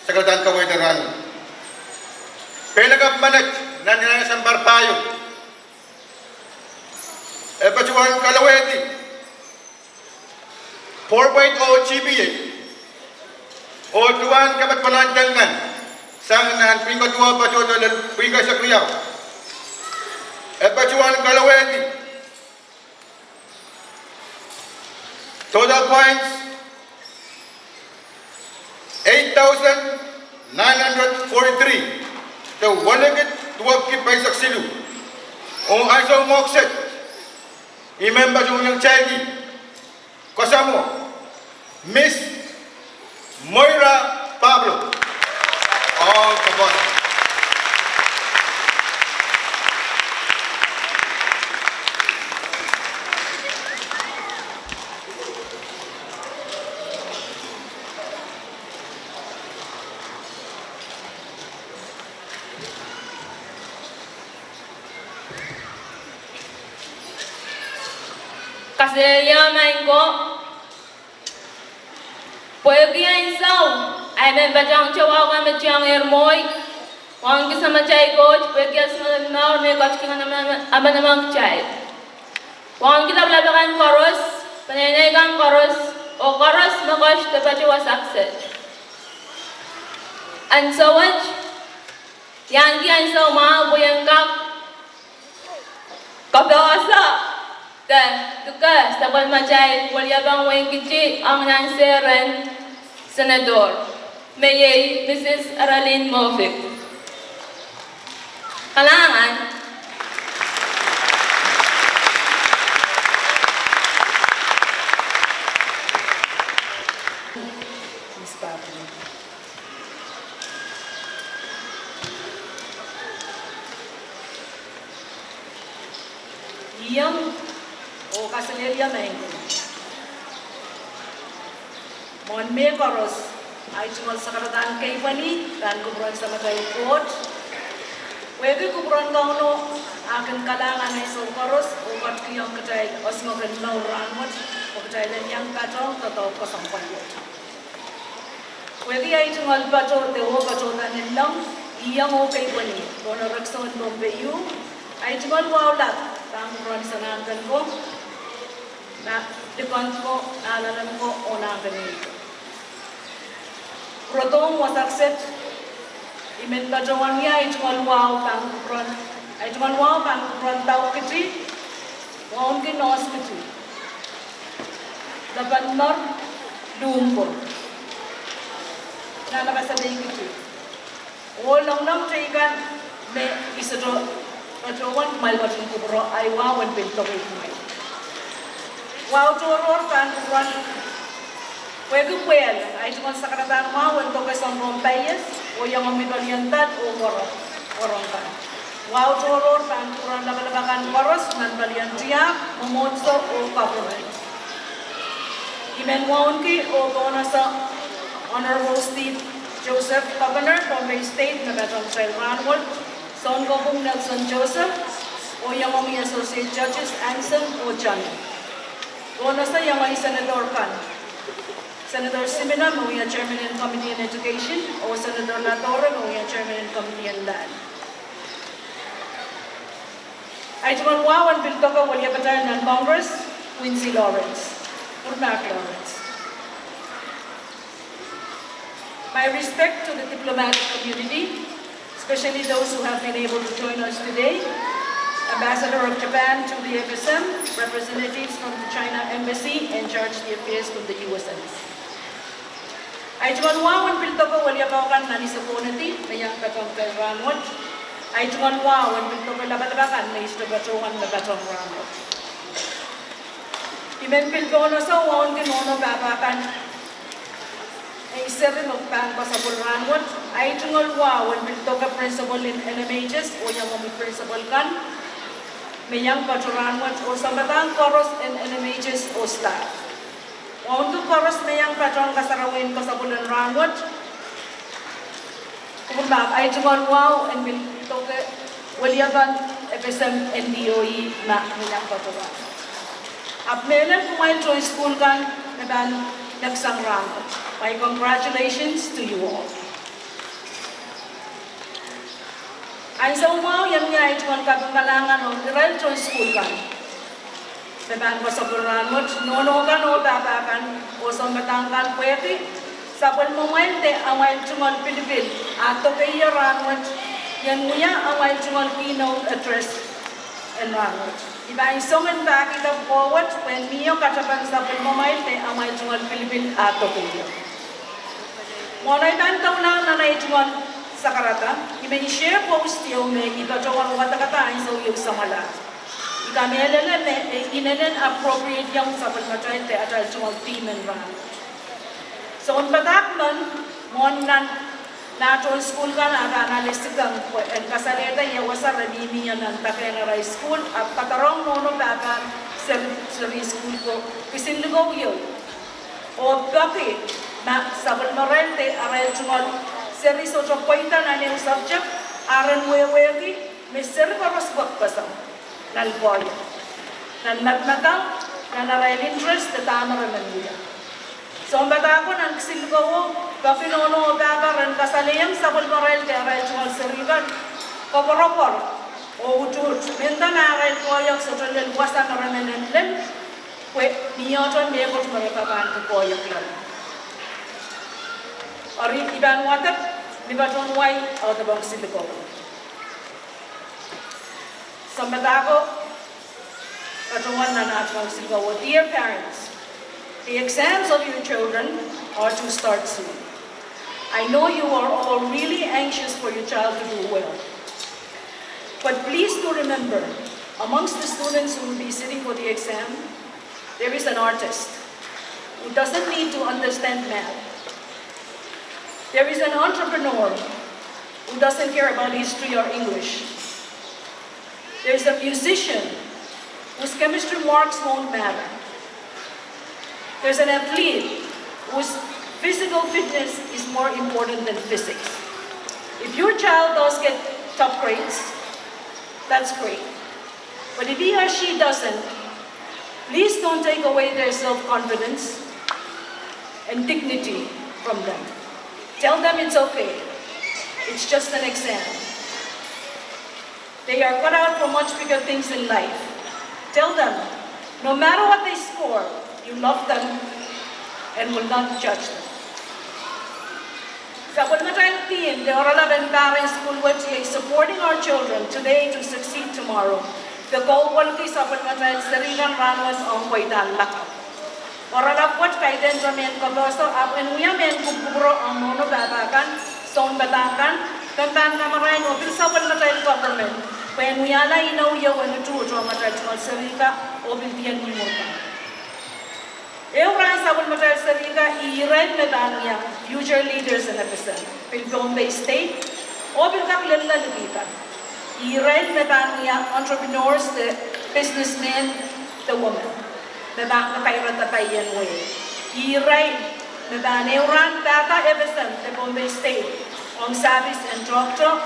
sakaradahn kaweid en rahnwet. Pein lakapw menet nan irair en sounpar pahieu e patohwan kalowehdi four point oh G P A oh duwen kamatpene en teng kan sang nan pwihn kaduwe patohdo lel pwihn eisek riau. E patohwan kalowehdi total points eight thousand nine hundred forty-three, de welikid duwepwiki paisek siluh. Oh ansou mwahu kiset, I men patohwan iang kitailki kasamwo Miss Moira Pablo. All the best. Kaselehlie maing ko, pwehki ansou ahi men patohwan towau kan me tiong ehr mwohi, wauneki Samatail Koht pwehki eh singel en mour me ketikihong emen emen kitail. Wauneki lapalap akan koaros, peneinei kan koaros, oh koaros me koasoia patohwan wasa kiset. Ansou wet, I ahneki ansou mwahu pwe I en kak kapehse de luke sapwellimatail weliepen wehin Kiti ong nan sehr en Senator, me iei Mrs Aralin Moffitt. Kalahngan. Iang oh kaselehlie maing ko. Mwohn mehkoaros, ahi tungoal sakaradahn kepwehki pahn kupwuren Samatail Koht, pwehki kupwuren Kauno eh kin kalahngan ansou koaros oh ketikihong kitail osnoken mour rahnwet, oh kitail en iang patohwan doadoahk kesempwal wet. Pwehki ahi tungoal patohdo oh patohdo nan enleng, I iang oh kepwehki Governor Rex en Pohnpei, ahi tungoal wahu lap pahn kupwuren Senator Ken Kong, ma likend ko, alehdi ko oh nan kenen ko. Rodohng wasa kiset, I men patohwan wia ahi tungoal wahu pahn kupwuren, ahi tungoal wahu pahn kupwuren Daukiti, Wauneki Nohs Kiti, Lepen Mer, Luhmko, Nanapasapei Kiti, oh longolong teikan me I sohte patohwan, kumwail ketin kupwure ahi wahu en pil dokedoke. Wahu tohrohr pahn kupwuren, pwehki pwehl, ahi tungoal sakaradahn wahu en doke sounpwong paias, oh iangahki pelien dal oh werek, werek kan. Wahu tohrohr pahn kupwuren lapalap akan koaros nan pelien tiahk, mwomwohdiso oh kapwuren. I men wauneki oh pohnese Honorable Steve Joseph, Governor, Pohnpei State, me patohwan kitail rahnwet, Sounkopwung Nelson Joseph, oh iangahki Associate Judges Anson oh Jani. Pohnese iangahki Senator kan, Senator Simina, me wia Chairman en Committee en Education, oh Senator Latore, me wia Chairman en Committee en Land. Ahi tungoal wahu en pil doke weliepatail nan Congress, Quincy Lawrence, Purmak Lawrence. My respect to the diplomatic community, especially those who have been able to join us today. Ambassador of Japan to the F S M, representatives from the China Embassy in charge the affairs from the U S Embassy. Ahi tungoal wahu en pil doke weliepe kan nan Isopohnedi me iang patohwan kitail rahnwet. Ahi tungoal wahu en pil doke lapalap kan me I sohte patohwan me patohwan rahnwet. I men pil pohnese wauneki nohno pahpa kan, eh, seri me pahn kasamwo rahnwet. Ahi tungoal wahu en pil doke principal en N M H S oh iangahki principal kan me iang patohwan rahnwet oh sounpadahk koaros en N M H S oh staff. Wauneki koaros me iang patohwan kasarawi en kasamwo en rahnwet. Kupwurmahk, ahi tungoal wahu en pil doke weliepen F S M N D O E me iang patohwan. Ahpw mehlel kumwail tohn sukuhl kan me pahn neksang rahnwet. My congratulations to you all. Ansou mwahu I en wia ahi tungoal kaping kalahngan ong irail tohn sukuhl kan me pahn kasamwo rahnwet, nohno kan oh pahpa kan oh sounpadahk kan, pwehki sapwellimamwail de amwail tungoal pilipil ah dokeie rahnwet, I en wia amwail tungoal keynote address. en rahnwet. I pahn song en pahkihda pwukoa wet pwehn mie katapan sapwellimamwail me amwail tungoal pilipil ah dokedio. Mwohn ei pahn doula nan ei tungoal sakarada, I men share post ieu me I patohwan wadekada ansou ieu samwala. I kamehlele me e inenen appropriate ong sapwellimatail de atail tungoal theme en rahnwet. Sounpadahk men, mwohn nan, nan tohn sukuhl kan, a pahn ale sikeng pwe en kasalehda ia wasa re mihmi ie nan dakehn arail sukuhl, ahpw kadarohng nohno pahpa seri, seri sukuhl ko kisin likou ieu. Oh peki ma sapwellimarail de arail tungoal seri sohte pweida nan ehu subject, a ren wehwehki me seri koaros wekpeseng nan koahiek, nan madamadau, nan arail interest de dahme re men wia. Sounpadahko nan kisin likouo, peki nohno oh pahpa ren kasalehiong sapwellimarail de arail tungoal seri kan koapworopwor oh utuht, mendahte ma arail koahiek sohte lel wasa me re men lel, pwe mie mehkot me re pahn koahiek loale. Eri I pahn wadek ni patohwan wai audepen kisin likou. Sounpadahko patohwan nan ah tungoal kisin likouo. Dear parents, the exams of your children are to start soon. I know you are all really anxious for your child to do well. But please do remember, amongst the students who will be sitting for the exam, there is an artist who doesn't need to understand math. There is an entrepreneur who doesn't care about history or English. There's a musician whose chemistry marks won't matter. There's an athlete whose physical fitness is more important than physics. If your child does get top grades, that's great. But if he or she doesn't, please don't take away their self-confidence and dignity from them. Tell them it's okay. It's just an exam. They are cut out for much bigger things in life. Tell them, no matter what they score, you love them and will not judge them. Sapwellimatail theme de oaralap en pahr en sukuhl wet iei Supporting Our Children Today to Succeed Tomorrow. De kohwei sapwellimatail seri kan rahnwet ong pweida lakapw. Oaralap wet kaidehn mehn koapohso, ahpw en wia mehn kupwukupwuro ong nohno pahpa kan, sounpadahk kan, pahn kamarain oh pil sapwellimatail government, pwe en wiahla inou ieu en utuht ong atail tungoal seri kan, oh pil dien mwomwohdiso. Ehu rahn sapwellimatail seri kan, irail me pahn wia future leaders en FSM, pil Pohnpei State, oh pil kak lella likihda. Irail me pahn wia entrepreneurs de businessmen de women me pahn kakairada pahn wia. Irail me pahn ehu rahn pahpa FSM de Pohnpei State ong service en doctor,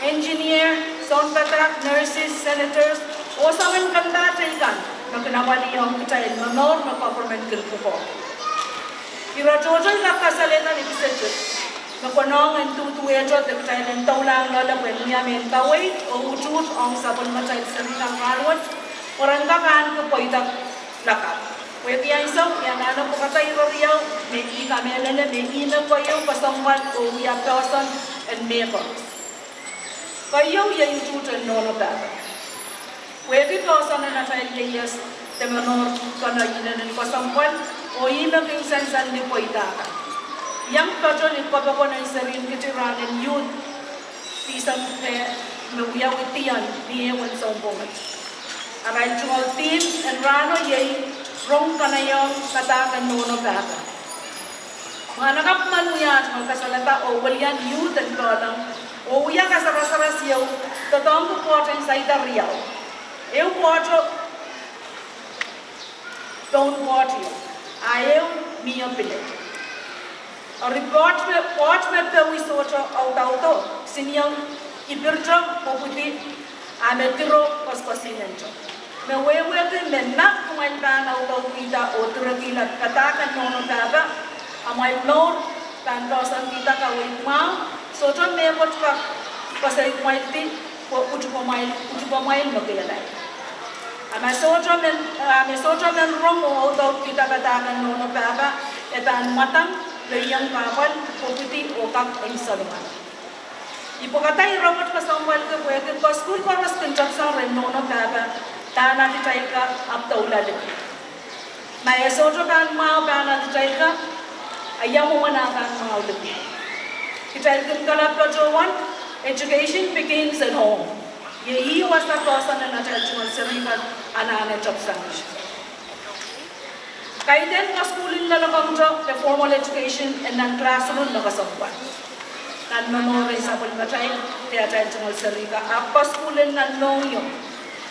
engineer, sounpadahk, nurses, senators, oh soangen kempahte kan me kin apwalih ong kitail momour me government kin pwukoa. Ire tohto I kak kasalehda ni kiset me konehng en duduwehte de kitail en doulahng loale pwehn wia mehn kaweid oh utuht ong sapwellimatail seri kan rahnwet, pwe ren kak ahneki pweida lakapw. Pwehki ansou I anahne pwekada ire riau me I kamehlele me ihme keieu kesempwal oh wia poahsoan en mehkoaros. Keieu iei utuht en nohno pahpa. Pwehki poahsoan en atail ieias de momour kan inenen kesempwal, oh ihme kin sansal ni pweida kan. Iang patohwan ni kapokon en serihn kiti rahn en youth, Tisempe, me wiawi dion ni ewen sounpwong wet. Arail tungoal theme en rahno iei Rong Kanaiehng Padahk en Nohno Pahpa. Mwahnakapw men wia tungoal kasalehda oh welian youth en Pohnpei, oh wia kasarasaras ieu, doadoahngki pwoat en saida riau. Ehu pwoato Pohnpei, a ehu mie pil. Eri pwoat me, pwoat me powi sohte audaudok, senior, I pirte, pwopwidi, a me tiro koasoakoasoanehte. Me wehwehki me ma kumwail pahn audaudkihda oh direkihla padahk en nohno pahpa, amwail mour pahn koasoankihda kaweid mwahu, sohte mehkot kak koasoikumwaildi pwe utup, utup amwail me kehlail. A me sohte men, a me sohte men rong oh audaudkihda padahk en nohno pahpa, e pahn mwadang, lelohng kahpwal, pwopwidi oh kak en salomen. I pwekada ire wet kesempwalki pwehki kasukuhl koaros kin tepsang rehn nohno pahpa, pahn kitail ka ahpw doula liki. Ma e sohte pahn mwahu pahn kitail ka, a ia mwomwen ah pahn mwahu liki? Kitail kin kalap patohwan, education begins at home. Iei ih wasa poahsoan en atail tungoal seri kan anahne tepsang. Kaidehn kasukuhl en loalokongdo de formal education en nan classroom me kesempwal. Nan momour en sapwellimatail de atail tungoal seri kan, ahpw kasukuhl en nan mohngiong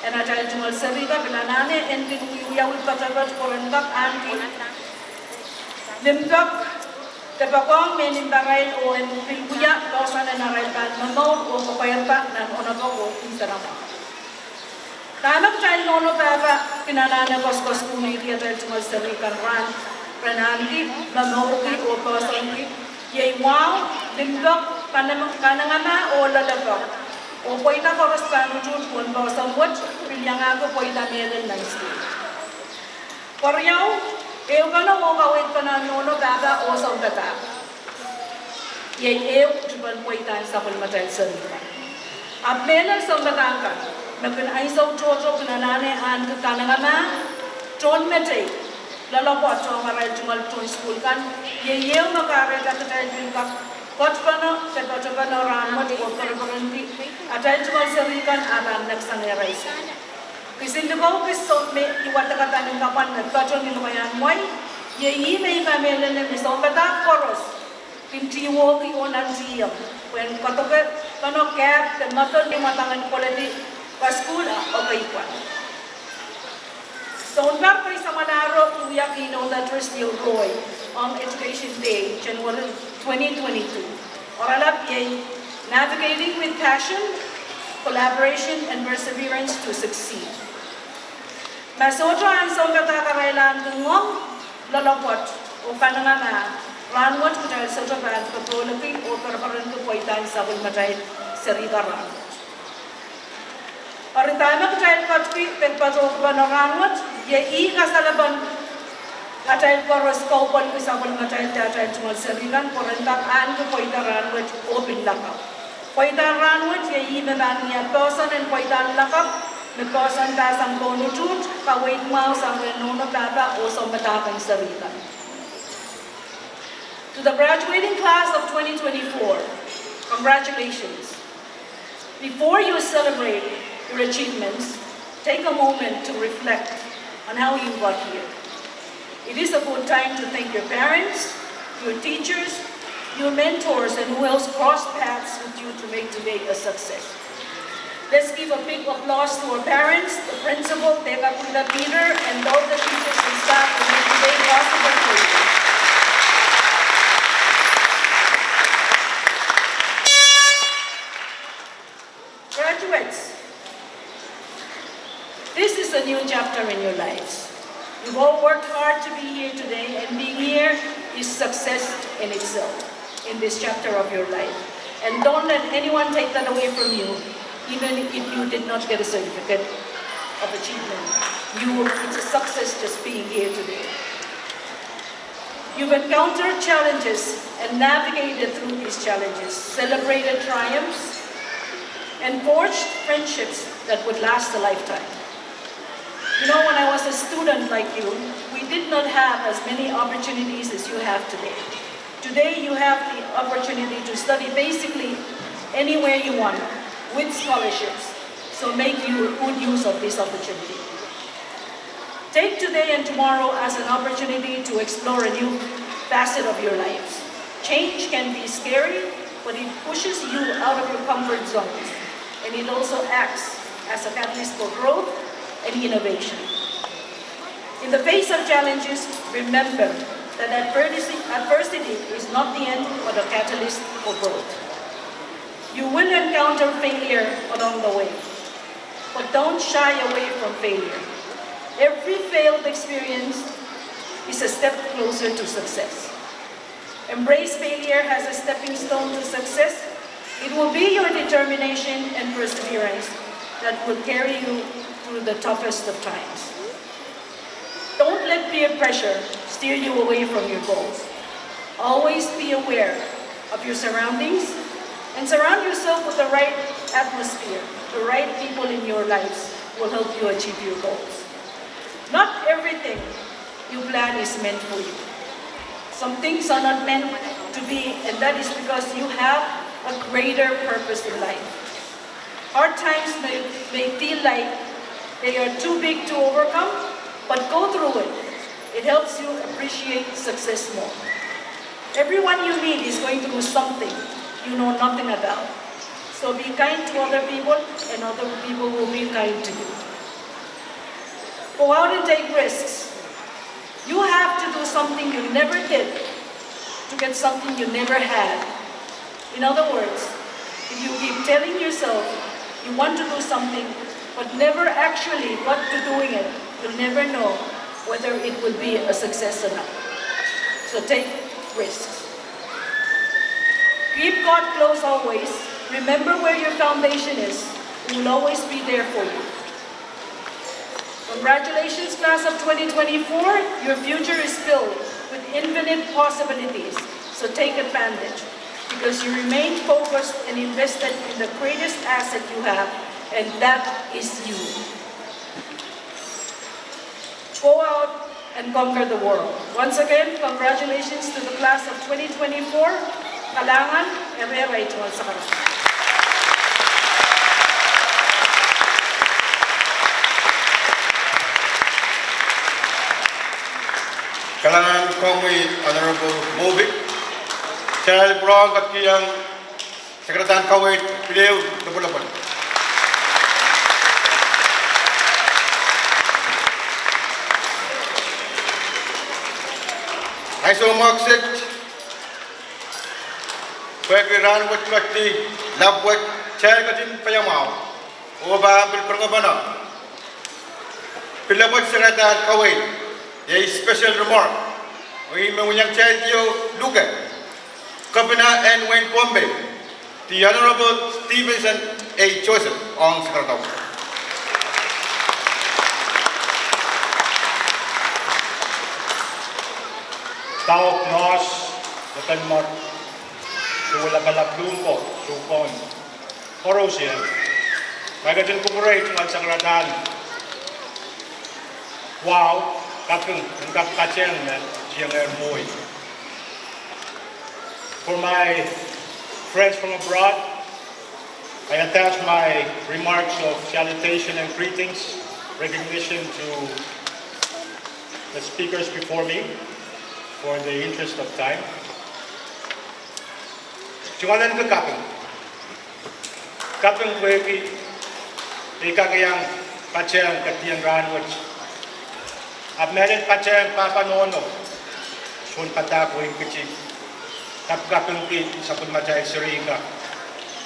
en atail tungoal seri kan pil anahne en kin wiawi poatopoat pwe ren kak ahneki limpoak de poakohng mehn imparail oh en pil wia poahsoan en arail pahn momour oh kapwaiada nan onopok oh nsenamwahu. Dahme kitail nohno pahpa kin anahne koaskoaskuhlihki atail tungoal seri kan rahn, ren ahneki momourki oh poahsoanki, iei wahu, limpoak, kanengamah oh loalopwoat, oh pweida koaros pahn utuht pohn poahsoan wet, pil iangahki pweida mehlel nan skuhl. Keriau, ehu pahn oh kaweid pahn nohno pahpa oh sounpadahk. Iei ehu tipen pweidahn sapwellimatail seri kan. Ahpw mehlel sounpadahk kan, me kin ansou tohto kin anahne ahneki kanengamah, tohnmetei, loalopwoat ong arail tungoal tohn skuhl kan, iei ehu me kahrehda kitail pil kak ketpene de patopene rahn wet oh pereperenki atail tungoal seri kan ah pahn neksang arail skuhl. Kisin likou kis soun me I wadek adamin kapwan me patohwan ni lokaiahn wai, iei ih me I kamehlele me sounpadahk koaros kin tihwongki oh nantihong pwehn kadoke pahn kak de mwadang ni mwadang en koledi kasukuhl ah ekei pwal. Sounpar kei samwalahro I wia keynote address ieu Roy ong Education Day, January twenty twenty-two. Oaralap iei Navigating with Passion, Collaboration and Perseverance to Succeed. Ma sohte ahn sounpadahk arail ahneki ngoang, loalopwoat oh kanengamah, rahn wet kitail sohte pahn popohliki oh pereperenki pweidahn sapwellimatail seri kan rahn wet. Eri dahme kitail ketikihdo pil patohwan rahn wet, iei ih kasalepen atail koaros kaukaupwalki sapwellimatail de atail tungoal seri kan pwe ren kak ahneki pweida rahn wet oh pil lakapw. Pweida rahn wet iei ih me pahn wia poahsoan en pweidahn lakapw, me poahsoan pahn sang pohn utuht, kaweid mwahu sang rehn nohno pahpa oh sounpadahk en seri kan. To the graduating class of twenty twenty-four, congratulations. Before you celebrate your achievements, take a moment to reflect on how you got here. It is a good time to thank your parents, your teachers, your mentors, and who else crossed paths with you to make today a success. Let's give a big applause to our parents, the principal, Dekakwila Peter, and all the teachers and staff who made today possible for you. Graduates, this is a new chapter in your lives. You've all worked hard to be here today, and being here is success in itself in this chapter of your life. And don't let anyone take that away from you, even if you did not get a certificate of achievement. You, it's a success just being here today. You've encountered challenges and navigated through these challenges, celebrated triumphs, and forged friendships that would last a lifetime. You know, when I was a student like you, we did not have as many opportunities as you have today. Today, you have the opportunity to study basically anywhere you want with scholarships. So make you good use of this opportunity. Take today and tomorrow as an opportunity to explore a new facet of your lives. Change can be scary, but it pushes you out of your comfort zones, and it also acts as a catalyst for growth and innovation. In the face of challenges, remember that adversity, adversity is not the end, but a catalyst for growth. You will encounter failure along the way, but don't shy away from failure. Every failed experience is a step closer to success. Embrace failure as a stepping stone to success. It will be your determination and perseverance that will carry you through the toughest of times. Don't let peer pressure steer you away from your goals. Always be aware of your surroundings And surround yourself with the right atmosphere. The right people in your lives will help you achieve your goals. Not everything you plan is meant for you. Some things are not meant to be, and that is because you have a greater purpose in life. Hard times may, may feel like they are too big to overcome, but go through it. It helps you appreciate success more. Everyone you meet is going through something you know nothing about. So be kind to other people, and other people will be kind to you. Go out and take risks. You have to do something you never did to get something you never had. In other words, if you keep telling yourself you want to do something but never actually got to doing it, you'll never know whether it will be a success or not. So take risks. Keep God close always. Remember where your foundation is. He will always be there for you. Congratulations, class of twenty twenty-four. Your future is filled with infinite possibilities, so take advantage because you remain focused and invested in the greatest asset you have, and that is you. Go out and conquer the world. Once again, congratulations to the class of twenty twenty-four. Kalahngan, eri irail tungoal sakaradahn. Kalahngan komwi Honorable Movic. Kitail pwurehng ketikihong sakaradahn kaweid pil ehu lopwolopwol. Ahi soumwahu kiset pwehki rahnwet ketdi lap wet kitail ketin paiamwahu oh pahn pil pwurehng pahn pil lopwot sakaradahn kaweid, iei special remark, oh ih me wiliakitaildi oh luke Kepina en wehin Pohnpei, the Honorable Stevenson A. Joseph, ong sakaradahn. Dauk Noahs, Lepen Mot, Suwelapalap Luhmwo, Suhpwohn, koaros ie, ma I ketin kupwurei tungoal sakaradahn wahu, kaping en kak patehng me tiengehr mwohi. For my friends from abroad, I attach my remarks of salutation and greetings, recognition to the speakers before me for the interest of time. Tungoal ahneki kaping. Kaping pwehki I kak iang patehng kedieng rahnwet. Ahpw mehlel patehng pahpa nohno, sounpadahk wehin Kiti, kapikapingki sapwellimatail seri kan.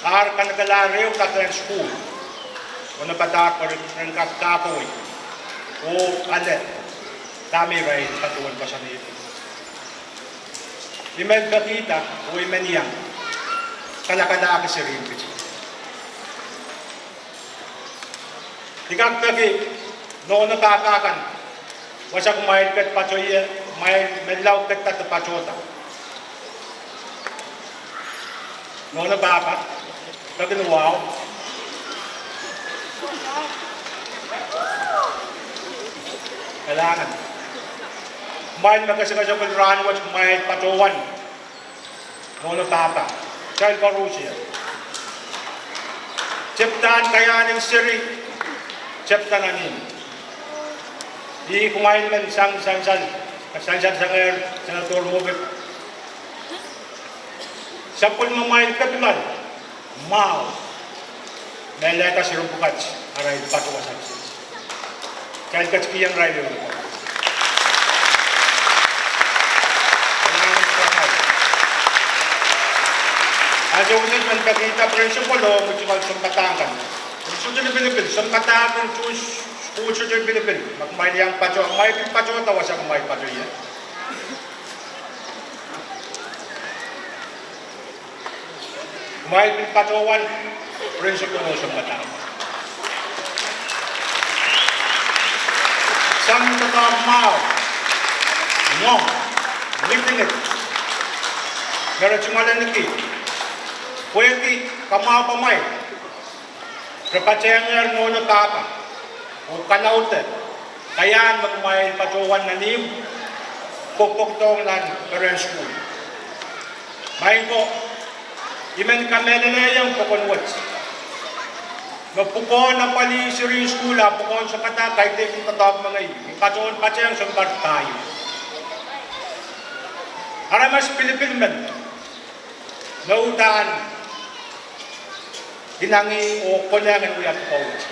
Ar kanekelahr ehu kakehr sukuhl, oh nopadahk pwe re en kak kawei oh ale dahme irail patohwan koasoanehdi. I men pekihda oh I men iang kalakalahki seri en Kiti. I kak peki nohno pahpa kan, wasa kumwail ket patohwan ie, kumwail menlau ket de patohda. Nohno pahpa, peki ni wahu. Kalahngan. Kumwail me kesekesek pil rahnwet, kumwail patohwan. Nohno pahpa, kitail koaros ie. Tepdahn kaiahn en seri, tepda nan ihmw. Ih kumwail men sang sansal, sansal sangehr Senator Movic. Sapwellimamwail kepinal mwahu me lelehda seri pwukat arail patohwan success. Kitail ketikihong irail ehu. Ahnsou wet men pekihda principal oh mwurin tungoal sounpadahk kan. Sohte lipilipil, sounpadahk en sukuhl sohte lipilipil. Ma kumwail iang patohwan, kumwail pil patohda wasa kumwail patohwan ie. Kumwail pil patohwan principal oh sounpadahk. Sang doadoahk mwahu, ngoang, ngidingid, me re tungoal ahneki. Pwehki kamwahu pamwail, re patehngehr nohno pahpa oh kalaudehla kaiahn me kumwail patohwan nan ihmw pokpokidohng nan perehn sukuhl. Maing ko, I men kamehlelehiong pokon wet me pwukoahn apwalih seri sukuhl ah pwukoahn sounpadahk kaidehkin doadoahk mengei, I patohwan patehng sounpar pahieu. Aramas pilipil men me uhdahn inangih oh konehng en wia pwukoa wet.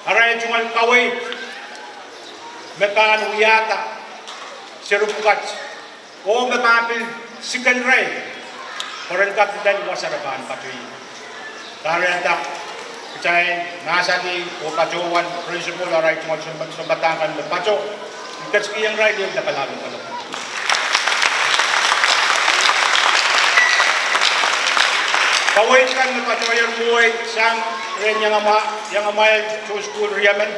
Arail tungoal kaweid me pahn wiahda seri pwukat oh me pahn pil siken irail pwe ren kak lel wasa re pahn patohieng. Kahrehda kitail mahsanih oh patohwan principal arail tungoal sounpad-, sounpadahk kan me pato, I ketikihong irail ehu lapalap en kalokolok. Kaweid kan me patohier mwowe sang rehn iangama-, iangamwail tohn sukuhl riemen,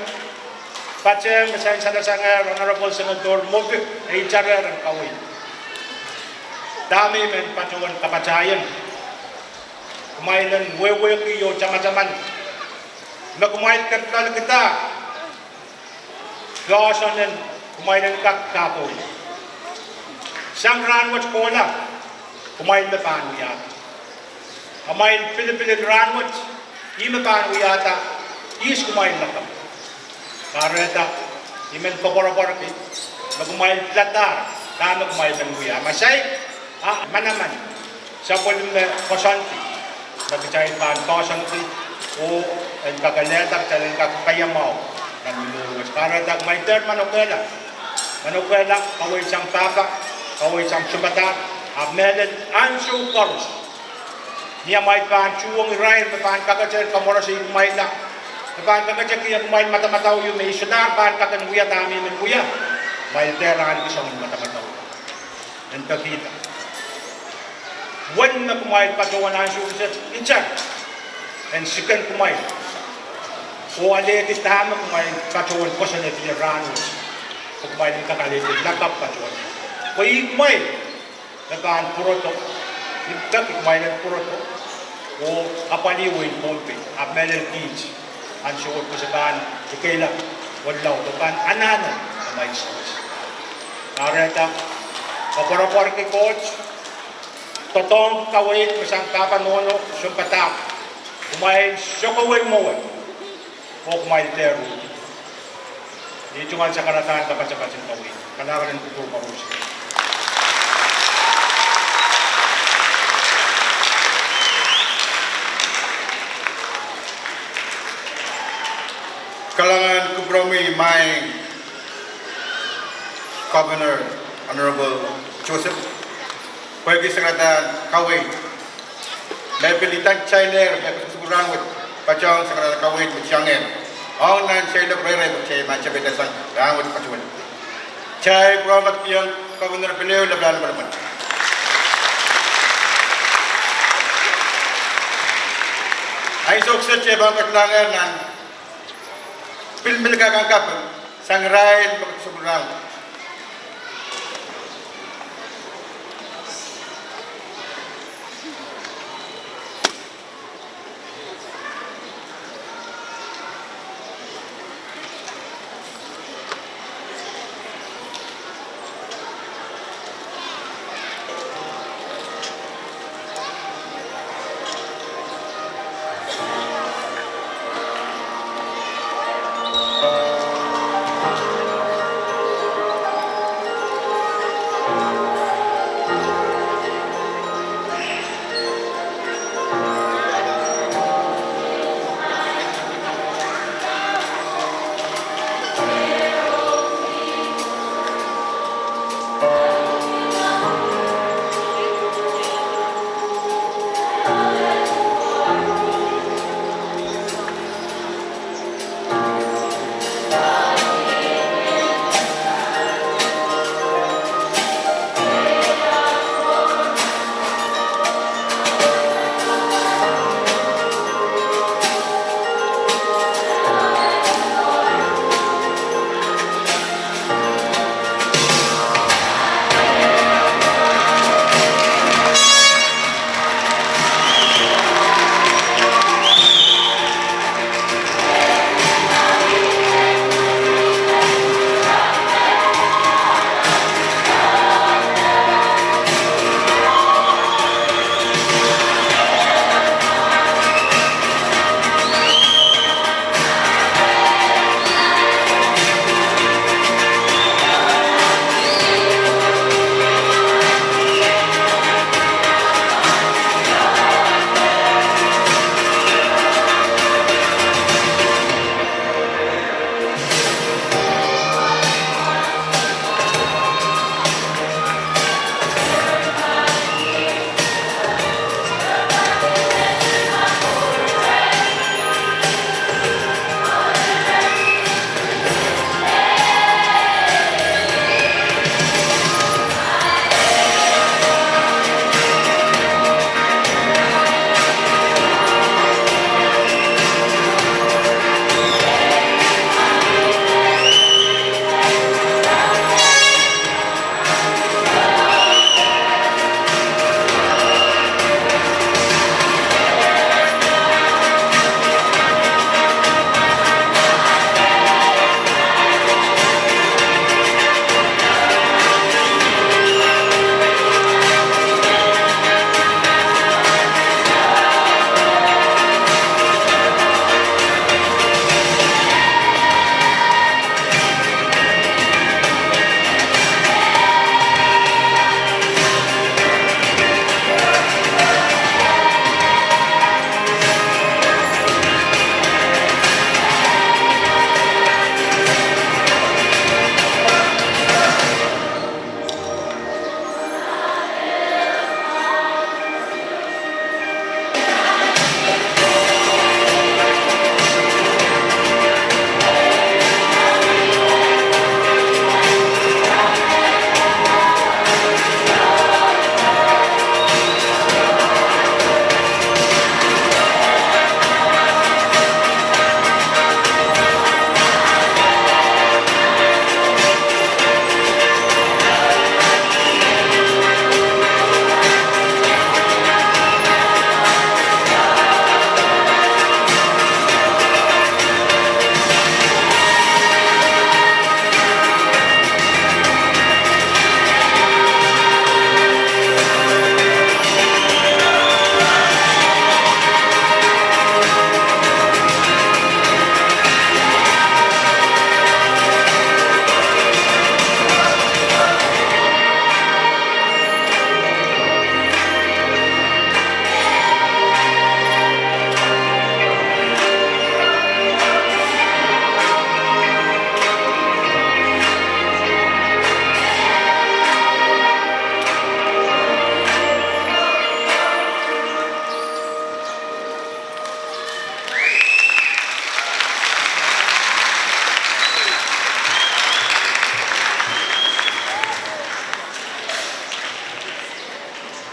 patehng me sansal sang Honorable Senator Moffitt, e itarehr en kaweid. Dahme I men patohwan kapatahieng, kumwail en wehwehki oh tamataman me kumwail ketidoadoahngkihda poahsoan en kumwail en kak kahpwal. Sang rahnwet kohla, kumwail me pahn wiahda. Amwail pilipil en rahnwet, ih me pahn wiahda ihs kumwail lakapw. Kahrehda I men koapworopworki me kumwail piladahr dahme kumwail men wia. Ma saik, a manaman sapwellime koasoandi me kitail pahn koasoandi oh en kakehlada, kitail en kak kaiamwahu nan mour wet. Kahrehda kumwail dehr manokehla, manokehla kaweid sang pahpa, kaweid sang sounpadahk, ahpw mehlel ansou koaros ni amwail pahn tuhwong irair me pahn kakete kamworosei kumwailla, me pahn kakete kihong kumwail madamadau ehu me I solahr pahn kak en wia dahme I men wia, kumwail dehr ahneki soangen madamadau en pekihda. Wen me kumwail patohwan ansou kiset itar en siken kumwail oh alehdi dahme kumwail patohwan koasoanehdi rahnwet, pwe kumwail en kak alehdi lakapw patohwan. Pwe ih kumwail me pahn pwurodo, I peki kumwail en pwurodo oh apwalih wehin Pohnpei, ahpw mehlel kiht ansou wet pwe se pahn ikehlap oh laud oh pahn anahne amwail sewese. Kahrehda koapworopworki Koht, doadoahngki kaweid me sang pahpa, nohno, sounpadahk, kumwail sokowei mwowe oh kumwail dehr uhdi. Ih tungoal sakaradahn kapatapat en kaweid. Kalahngan en kupwur koaros. Kalahngan kupwuromwi maing Governor Honorable Joseph, pwehki sakaradahn kaweid me pil idantailehr me kasukuhl rahnwet, patohwan sakaradahn kaweid me tiangehr ong nan seiloak rehrail me kitail pahn tepida sang rahnwet patohwan. Kitail pwurehng kihong Governor pil ehu lapalap en kalokolok. Ansou kiset kitail pahn ketidoadoahk nan pilipil kak en kaping sang irail me kasukuhl rahnwet.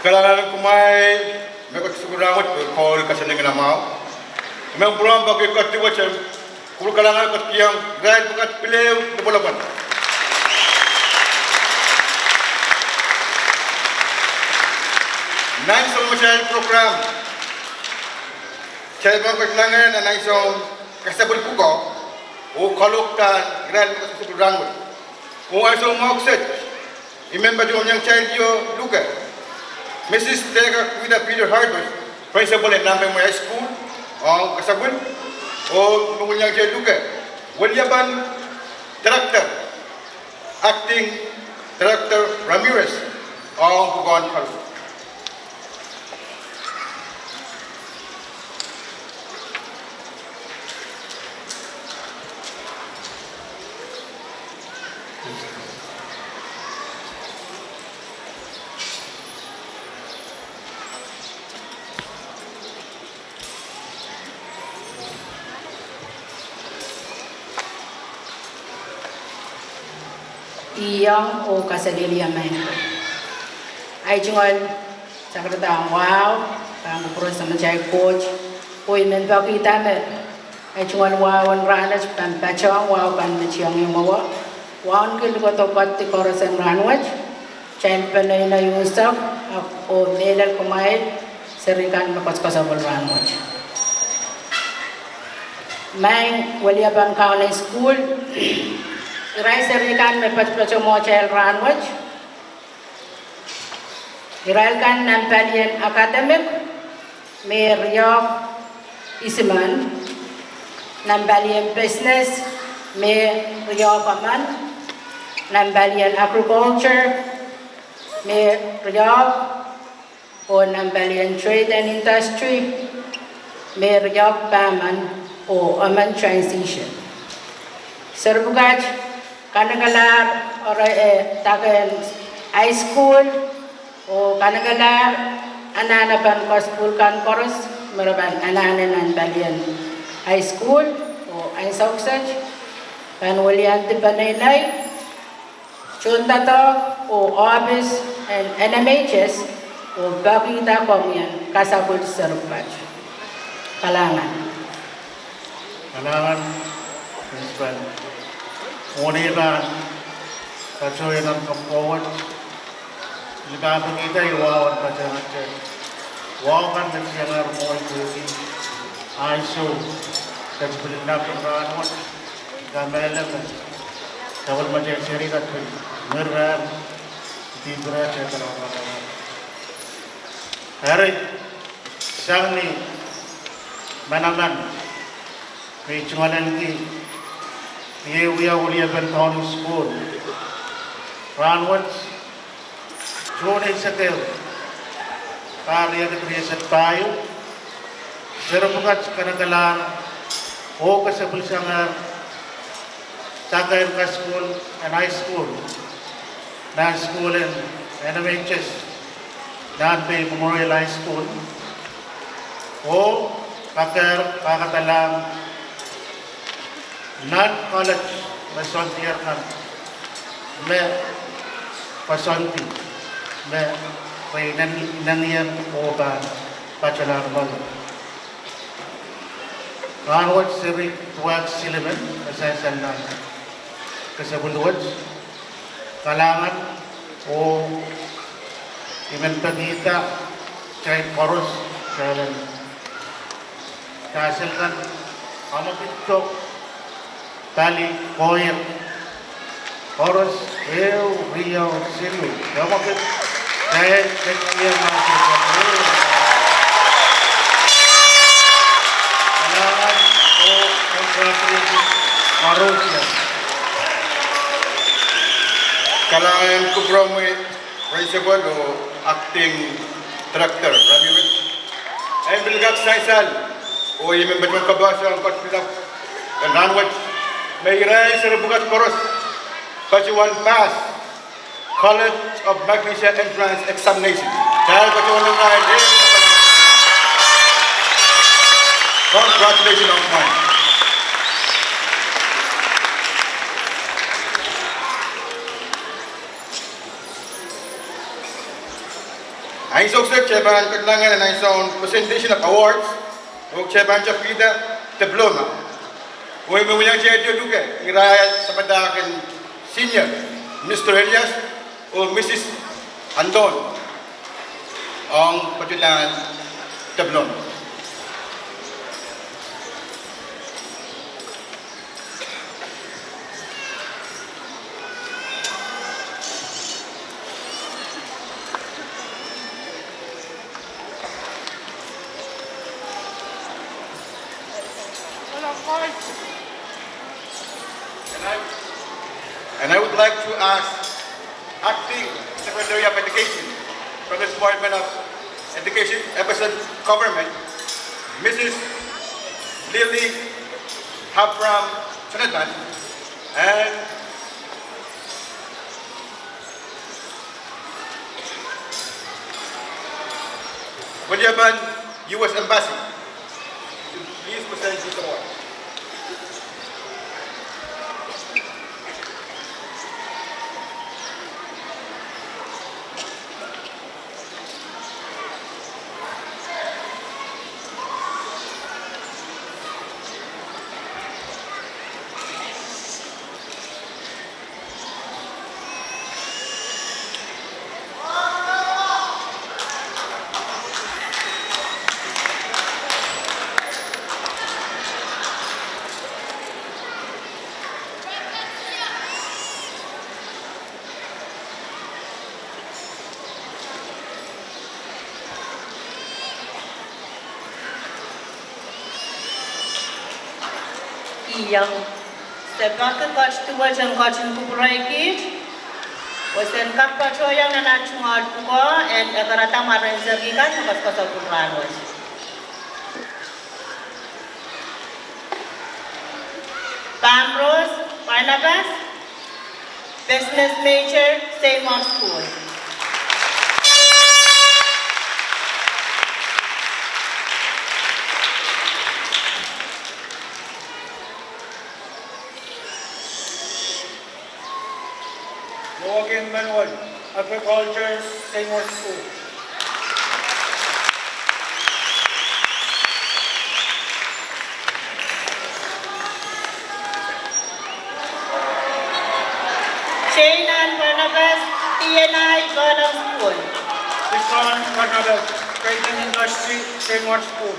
Kalahngan kumwail me kak sukuhla wet, koul kaselehlie nan mwahu. Mehn pwurodo pwukat wet, kupwur kalahngan kak kihong irail pwukat pil ehu lopwolopwon. Nan soangen atail program, kitail pahn ketidohng nan ansou kasapwil pwukoa oh kalohk kan irail me kak sukuhla rahnwet. Oh ansou mwahu kiset, I men patohwan iang kitail luke Mrs Teka Kuida Peter Hardwick, principal en Nampemwe High School, ong kasapwil. Oh I men iang kitail luke weliepen director, acting director Ramirez, ong pwukoahn kalohk. Iang oh kaselehlie maing. Ahi tungoal sakarada wahu, pahn kupwure Samatail Koht, oh I men pekihda me ahi tungoal wahu en rahnwet pahn patohwan wahu pahn metiong mwowe. Wahu kin kohdo pwoat koaros en rahnwet, kitail peneinei unsek, oh mehlel kumwail seri kan me koasoakoasapwil rahnwet. Maing weliepen Kaunen School, irail seri kan me patopato mwohtail rahnwet. Irail kan nan palien academic, me riehk isimen, nan palien business, me riehk emen, nan palien agriculture, me riehk, oh nan palien trade and industry, me riehk pahmen, oh emen transition. Seri pwukat kanekelahr, ore, eh, dake en high school, oh kanekelahr anahnepen kasukuhl kan koaros me re pahn anahne nan palien high school, oh ansou kiset pahn weliandi peneinei, tohndoadoahk oh ohpis en N M H S, oh pekihda komwi en kasapwil seri pwukat. Kalahngan. Kalahngan, Principal. Mwohni pahn patohwan nan kapwukat, I pahn pekihda wahu en patehngete, wahu kan me tiangehr mwohn tuhki ansou, kitail pil nap en rahnwet, kamehlele me sapwellimatail seri kan pil mirair, dipirair, kalahngan. Eri, sang ni manaman me I tungoalenki, I wia weliepen Kaunen School rahnwet, June eisek ehu, pahr riekid rieisek pahieu, seri pwukat kanekelahr oh kesepwilsangehr dake en kasukuhl en high school, nan sukuhl en N M H S, Nahnpei Memorial High School, oh kakehr, kakadalahng nan college me soandier kan me koasoandi me re inengieng oh pahn patohlahr mwowe. Rahnwet seri duwehk silimen me sansal nan kesepwil wet. Kalahngan, oh I men pekihda kitail koaros, kitail en, kitail seri kan, kamwekid, pali koahiek koaros, ehu, riau, siluh, kamwekid, kitail ketin iang mahsen. Kalahngan oh congratulations koaros. Kalahngan kupwuromwi, Principal oh Acting Director Ramirez. En pil kak sansal, oh I men patohwan kapwaiada koht pilap en rahnwet, me irail seri pwukat koaros patohwan pass College of Micronesia Entrance Examination. Kitail patohwan irail. Congratulations, ong mwail. Ansou kiset kitail pahn ketilahng nan ansoun presentation of awards, oh kitail pahn tepkihda diploma. Oh me wia kitail luke, irail sampah kan, Senior Mister Elias oh Missus Anton, ong patohwan diploma. And I, and I would like to ask Acting Secretary of Education from the Department of Education, F S M Government, Missus Lily Habram Jonathan, and William U S Embassy, to please present this award. Iang, se pahn kak duwehte en ketin kupwurki kiht, oh sen kak patohieng nan aht tungoal pwukoa en ekerada mwaren serihkan me koasokoasoi pwurehng wet. Pamrose Barnabas, business major, Saint Mark's School. Morgan Manuel, agriculture, Saint Mark's School. Jane Ann Barnabas, D and I, Paulung School. Dixon Barnabas, Trading Industry, Saint Mark's School.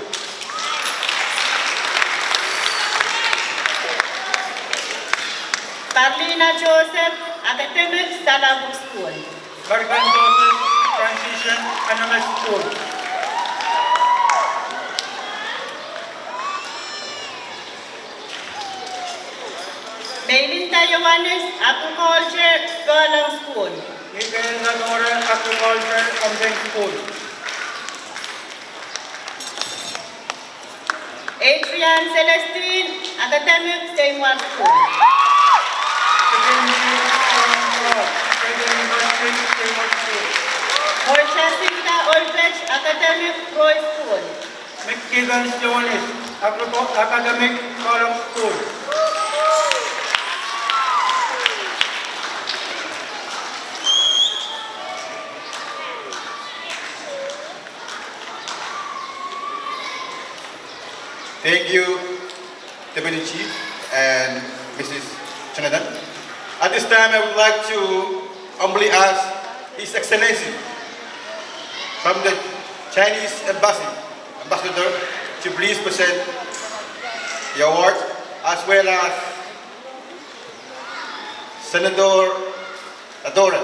Carlina Joseph, academic, Salabuk School. Marikan Joseph, transition, N M S School. Meilinda Johannes, agriculture, Paulung School. Mikael Nadore, agriculture, Omdeng School. Adrian Celestine, academic, Saint Mark's School. Mackenzie Aaron Paul, Saint Mark's School. Hortensia Olpet, academic, Roy School. McKiggins Johannes, academic, Paulung School. Thank you, Deputy Chief and Missus Jonathan. At this time, I would like to humbly ask His Excellency from the Chinese Embassy, Ambassador, to please present the award, as well as Senator Nadore,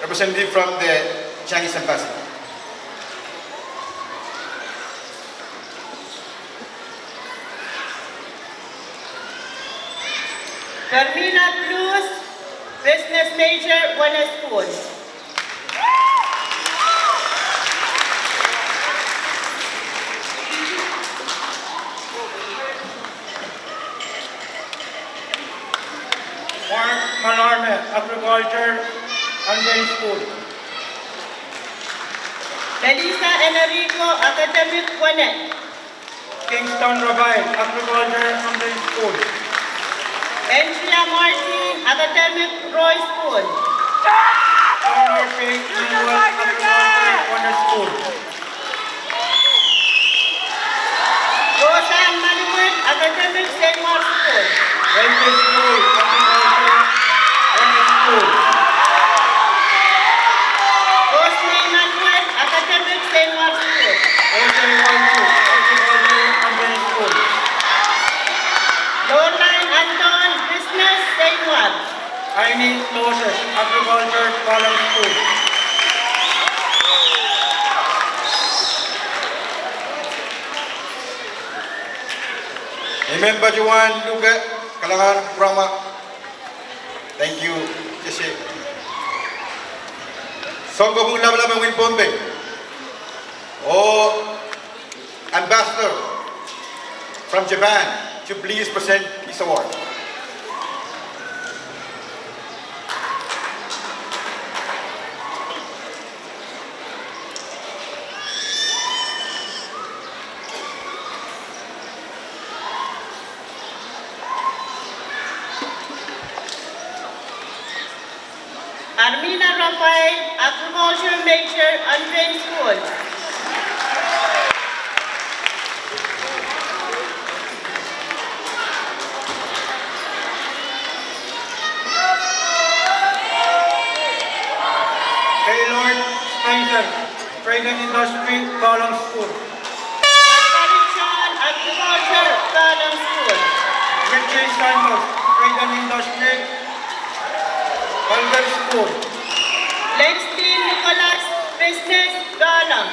representative from the Chinese Embassy. Fermina Blues, business major, Wene School. Mark Malame, agriculture, Omdeng School. Melissa Enrico, academic, Wene. K Kingston Raphael, Agriculture, Ambain School. Andrea Martin, Academic, Roy School. Honor Faith Manuel, Agriculture, Onnes School. Rosa Manuel, Academic, Saint Mark's School. Elvis Lui, Agriculture, Onnes School. Rosemary Manuel, Academic, Saint Mark's School. Jose Waitu, Agriculture, Ambain School. Lorline Anton, Business, Saint Mark's. Aini Moses, Agriculture, Palam School. Ni mehn patohwan luke, kalahngan en kupwuromwi. Thank you, Jesse. Soun kopwung lapalap en wehin Pohnpei, oh Ambassador from Japan to please present his award. Armina Raphael, Agriculture major, Onpein School. Gaylord Spencer, Trade and Industry, Palam School. Margarita John, Agriculture, Palam School. Richie Santos, Trade and Industry, Palam School. Lenstin Nicholas, Business, Palam.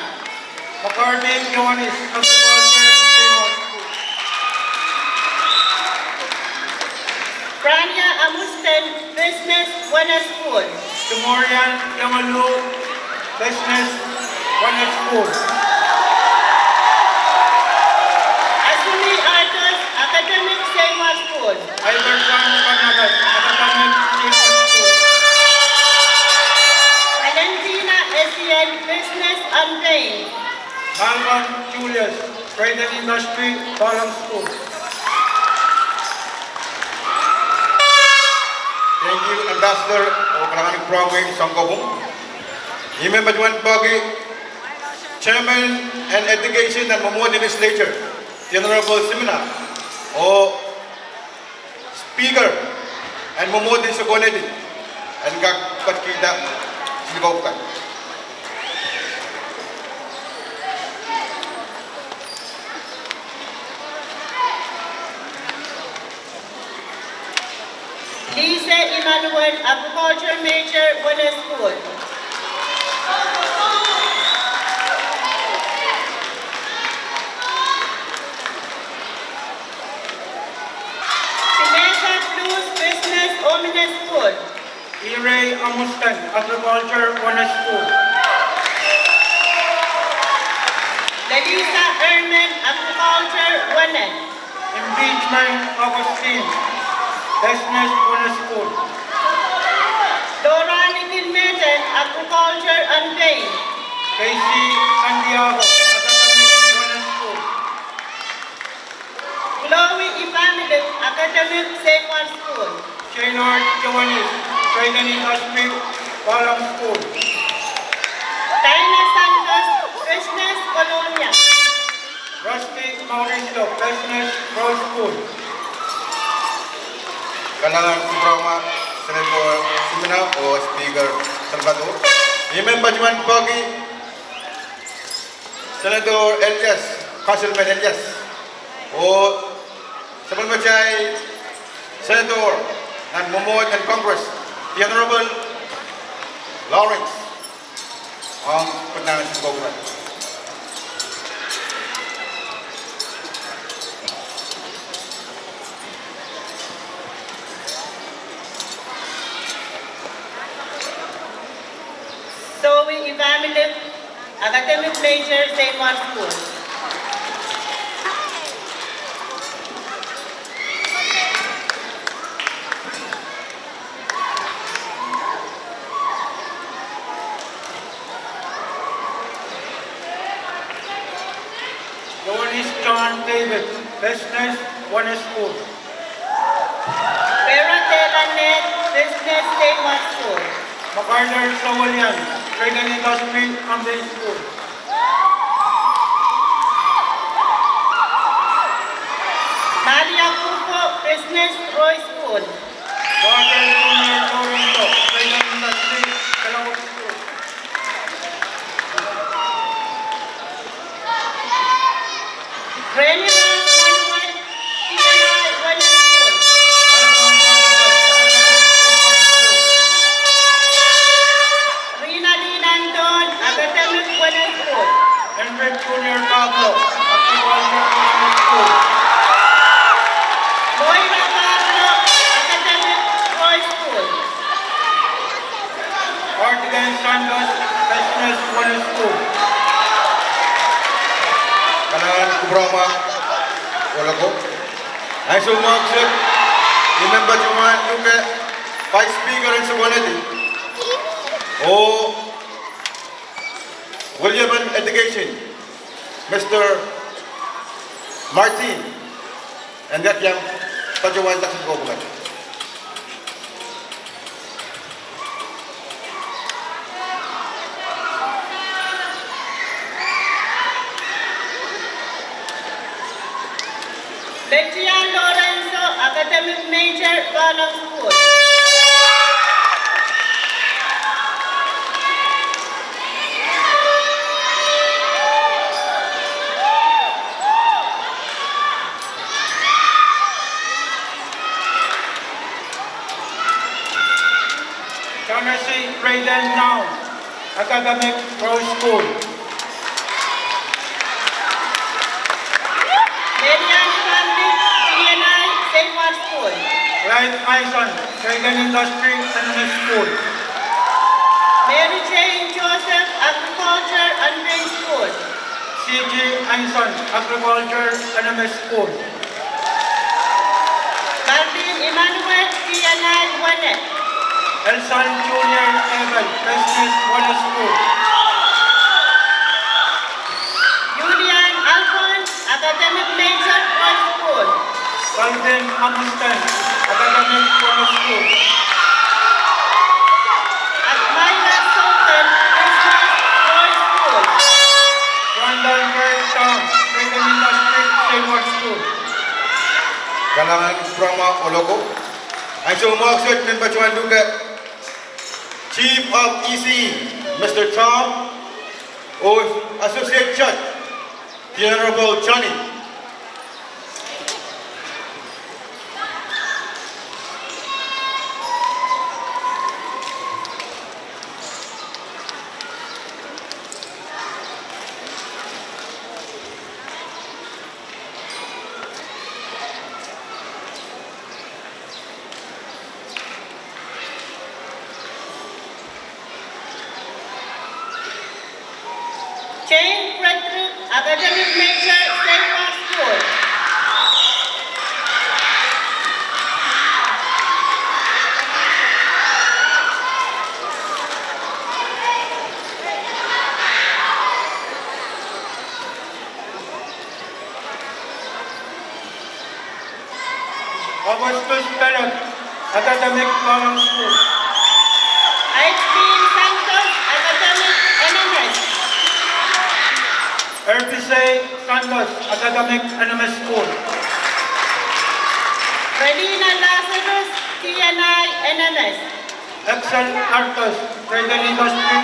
McCarthy Johannes, Agriculture, Saint Mark's School. Prania Amusten, Business, Onnes School. Timorian Yongolu, Business, Onnes School. Asumi Artos, Academic, Saint Mark's School. Iverson Barnabas, Academic, Saint Mark's School. Valentina Essien, Business, Onpein. Malcolm Julius, Trade and Industry, Palam School. Thank you, Ambassador, oh kalahngan en kupwuromwi soun kopwung. Ni mehn patohwan peki, Chairman en Education and Momour Legislature, the Honorable Simina, oh Speaker en Momour Legislature, en kak ketikihda silikou kan. Lise Emmanuel, Agriculture major, Onnes School. Timesa Blues, Business, Onnes School. Irei Amusten, Agriculture, Onnes School. Lelisa Herman, Agriculture, Onnes. Impeachment Augustine, Business, Onnes School. Laura Nikin Mehten, Agriculture, Onpein. Casey Santiago, Academic, Onnes School. Chloe Ipamilip, Academic, Saint Mark's School. Cheynard Johannes, Trade and Industry, Palam School. Dinah Santos, Business, Colonia. Rusty Mauricio, Business, Roy School. Kalahngan en kupwuromwi Senator Simina oh Speaker Salvador. Ni mehn patohwan peki, Senator Elias, Councilman Elias, oh sapwellimatail Senator nan Momour en Congress, the Honorable Lawrence. Ong pwunang sikohwan. Zoe Ipamilip, Academic major, Saint Mark's School. Johannes J. John David, Business, Wellness School. Pero Telan Ned, Business, Seward School. MacArthur Sawolian, Trade and Industry, Company School. Malia Kuko, Business, Roy School. Roger Junior Lorenzo, Trade and Industry, Kalabok School. Renier Manuel, T N I, Wellness School. Rina Lina Anton, Academic, Wellness School. Henry Junior Pablo, Agriculture, Wellness School. Moira Pablo, Academic, Roy School. Artigan Santos, Business, Wellness School. Kalahngan kupwuramwa, Oloko. Ansou mwahu kiset, ni member Joan Luke, Vice Speaker en Sokoneidi, oh William and Education, Mister Martin, en kak iang patohwan dakin kopwungan. Betty Ann Lorenzo, Academic Major, Paulung School. Tanasi Rayden Naum, Academic, Roy School. Marian Family, T N I, Seward School. Clive Anson, Trade and Industry, N M S School. Mary Jane Joseph, Agriculture, Unpaid School. C G Anson, Agriculture, N M S School. Martin Emmanuel, T N I, Wellness. Elson Junior Abel, Business, Wellness School. Julian Alphonse, Academic Major, Roy School. Calvin Amustan, Academic, Wellness School. Admira Sultan, Business, Roy School. Randall Merton, Trade and Industry, Seward School. Kalahngan kupwuramwa Oloko. Ansou mwahu kiset, member Joan Luke, Chief of E C E, Mister Tom, oh Associate Judge, The Honorable Johnny. Jane Frederick, Academic Major, Seward School. Augustus Pelek, Academic, Paulung School. H P Santos, Academic, N M S. Erpisei Santos, Academic, N M S School. Relina Lazarus, T N I, N M S. Axel Artos, Trade and Industry.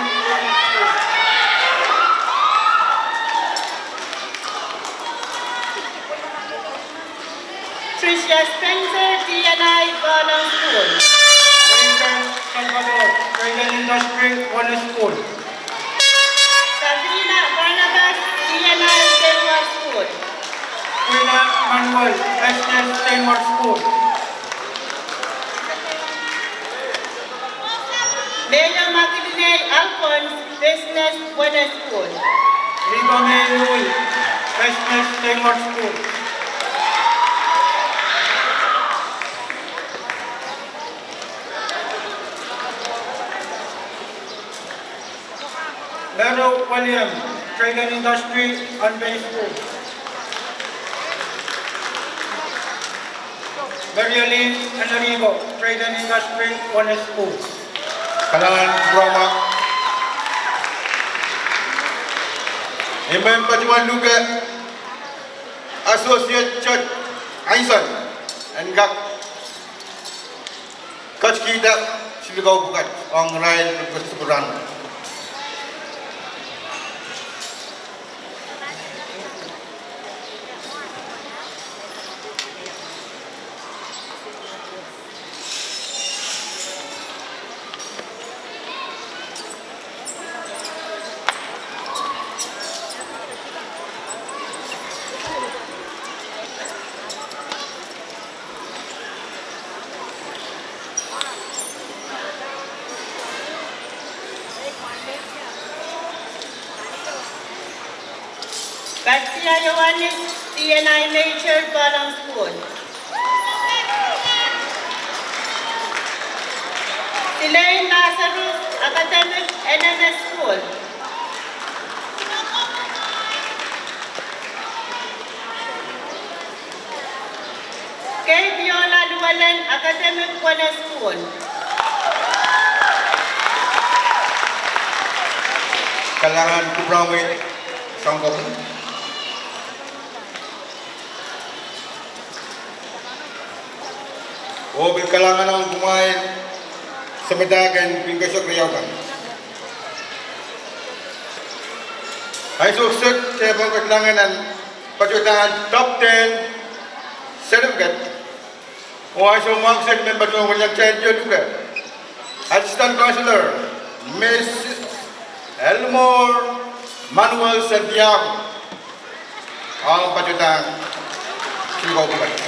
Tricia Spencer, T N I, Paulung School. Rachel Salvador, Trade and Industry, Wellness School. Sabrina Barnabas, T N I, Seward School. Quina Manuel, Business, Seward School. Meyo Makilinei Alphonse, Business, Wellness School. Libame Louis, Business, Seward School. Mero William, Trade and Industry, Unpaid School. Marielin Enrico, Trident Industry, Wellness School. Kalahngan, Brahma. I men patohwan luke Associate Judge Anson en kak ketikihda siluh ko pwukat ong irail me pwukat sukuran. Patsia Ioanis, B N I major, Palang School. Silein Lazarus, academic, N M S School. Kei Biola Llewellyn, academic, Wellness School. Kalahngan, Kupwuromwi Sounkohp. Oh pil kalahngan ong kumwail sampah kan, pil kesek riau kan. Ansou kiset ke pahn kak kalahngan nan patohwan top ten certificate. Oh ansou mwahu kiset men patohwan welian kitail luke Assistant Counselor Missus Elmore Manuel Santiago. Ahng patohwan siluh ko pwukat.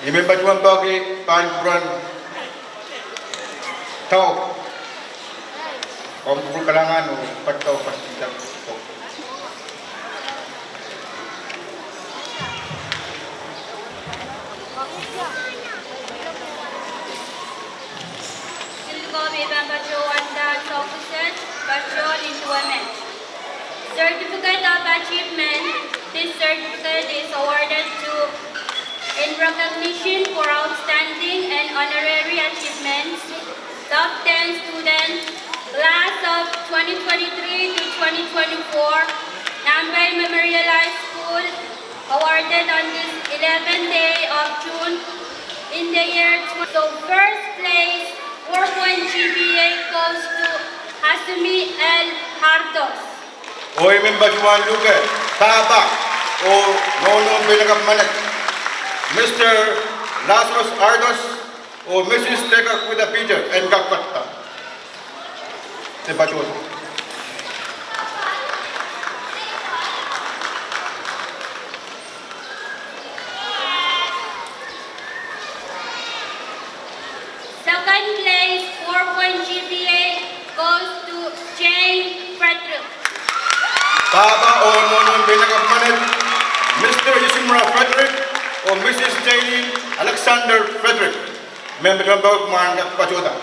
I men patohwan peki pahn kupwuren Tau. Komw kupwur kalahngan oh patohwan peki. Siluh ko me pahn patohwanda ansou kiset, patohwan linduwe met. Certificate of Achievement. This certificate is awarded to, in recognition for outstanding and honorary achievements, top ten student, class of twenty twenty-three to twenty twenty-four, Nambai Memorial High School, awarded on this eleventh day of June in the year tw-, so first place, four point G P A goes to Hasumi L Hardos. Oh I men patohwan luke pahpa oh nohno en pein lakapw menet, Mister Lazarus Hardos oh Missus Teka Kuda Peter en kak patohwanda. Se patohwanda. Second place, four point G P A goes to Jane Frederick. Pahpa oh nohno en pein lakapw menet, Mister Yoshimura Frederick oh Missus Jane Alexander Frederick. Member pahpa mwahu en kak patohwanda.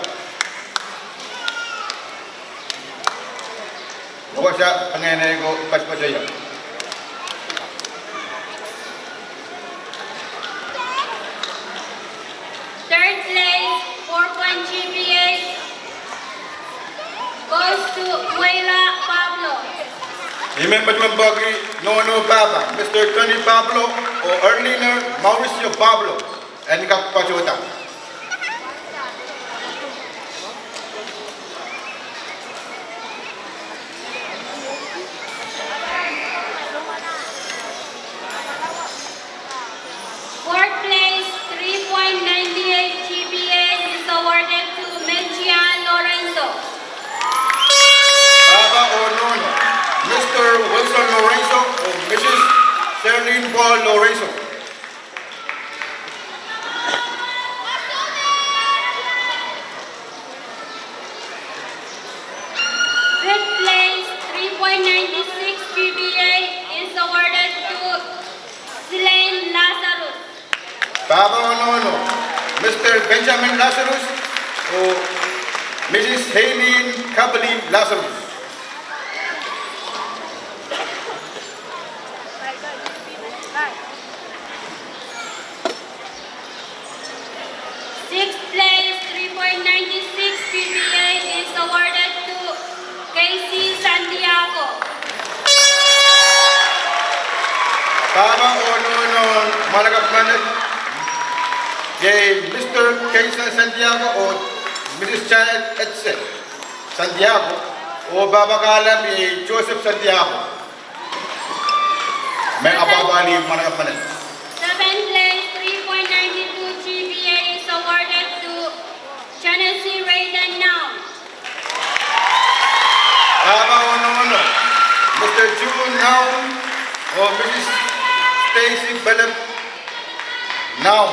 Wasa anahne ko patohwanda. Third place, four point G P A goes to Muela Pablo. I men patohwan peki nohno pahpa, Mister Tony Pablo oh Erliner Mauricio Pablo. En kak patohwanda. Fourth place, three point nine eight G P A is awarded to Mejian Lorenzo. Pahpa oh nohno Wilson Lorenzo or Missus Serlin Paul Lorenzo. Fifth place, three point nine six G P A, is awarded to Silain Lazarus. Pahpa oh nohno, Mister Benjamin Lazarus oh Missus Haylene Kathleen Lazarus. Sixth place, three point nine six G P A, is awarded to Casey Santiago. Pahpa oh nohno, mwahnakapw menet, iei Mister Casey Santiago oh Missus Janet Edse Santiago, oh pahpa kahlap iei Joseph Santiago. Me apwahpwalih mwahnakapw menet. Seventh place, three point nine two G P A, is awarded to Genesee Raiden Naum. Pahpa oh nohno, Mister June Naum oh Missus Stacy Philip Naum.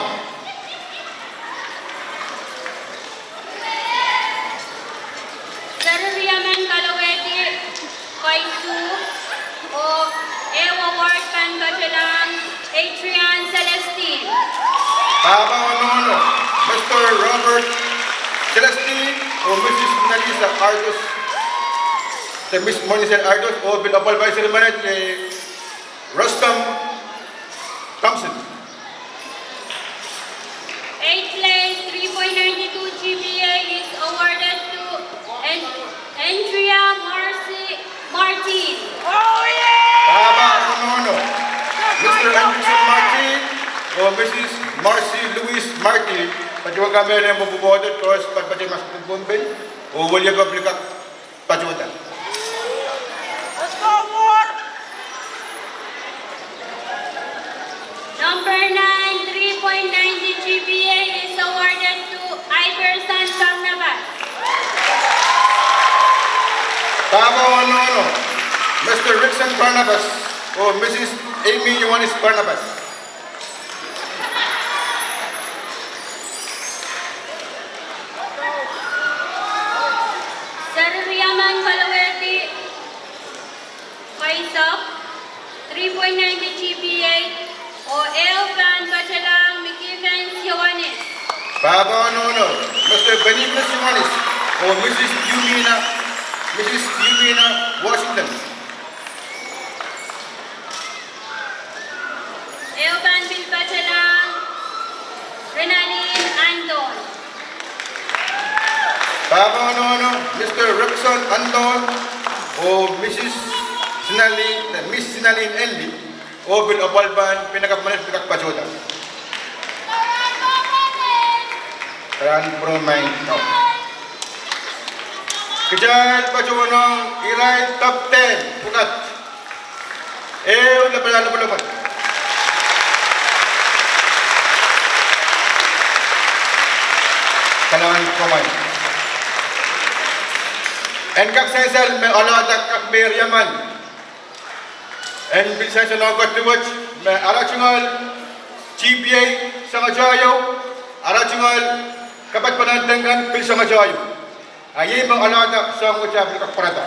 Seri riemen kalowehdi koisu, oh ehu award pahn patohlahng Adrian Celestine. Pahpa oh nohno, Mister Robert Celestine oh Missus Monalisa Ardos, de Miss Monalisa Ardos, oh pil apwalih pahn seri menet, eh, Rustam Thompson. Eighth place, three point nine two G P A, is awarded to An-, Andrea Marcy Martin. Pahpa oh nohno, Mister Andrew Martin oh Missus Marcy Louise Martin, patohwan kamehlele me pwopwoud koaros, patohwan mas pwopwoud, oh weliakapw pil kak patohda. Number nine, three point nine G P A is awarded to Iverson Barnabas. Pahpa oh nohno, Mister Rickson Barnabas oh Missus Amy Ioannis Barnabas. Seri riemen kalowehdi koaros, three point nine G P A, oh ehu pahn patohlahng Mickey Vance Ioannis. Pahpa oh nohno, Mister Benny Vance Ioannis oh Missus Yumina, Missus Yumina Washington. Ehu pahn pil patohlahng Renalyn Anton. Pahpa oh nohno, Mister Rickson Anton oh Missus Sinalin, Miss Sinalin Enli, oh pil apwalih pahn pil kapw menet pil kak patohda. Kalahngan pwurehng maing. Kitail patohwanohng irail top ten pwukat. Ehu lapalap, lapalap. Kalahngan pwurehng maing. En kak sansal me alehda kak me riemen. En pil sansal ong ketiket me ara tungoal G P A sangete ieu, ara tungoal kapatapan en deng kan pil sangete ieu. A iei me alehda soahng wet pil kak pwarada.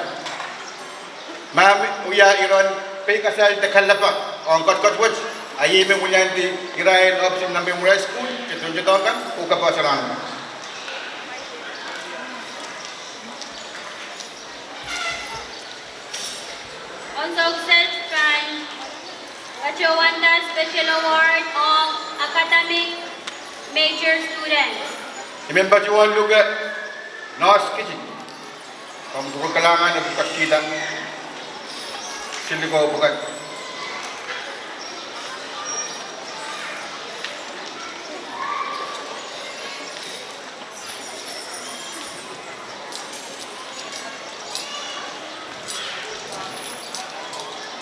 Ma wia iren peikasal de kalelapak ong ketiket wet, a iei me wiliandi irail ohpis en Nambihmwur High School, te dohng, te dohng kan, oh kapehse rahn. Ong soahng wet pahn patohwanda special award ong academic major students. I men patohwan luke North Kitchen. Komw pwukat kalahngan, e pwukat kihda. Siliko pwukat.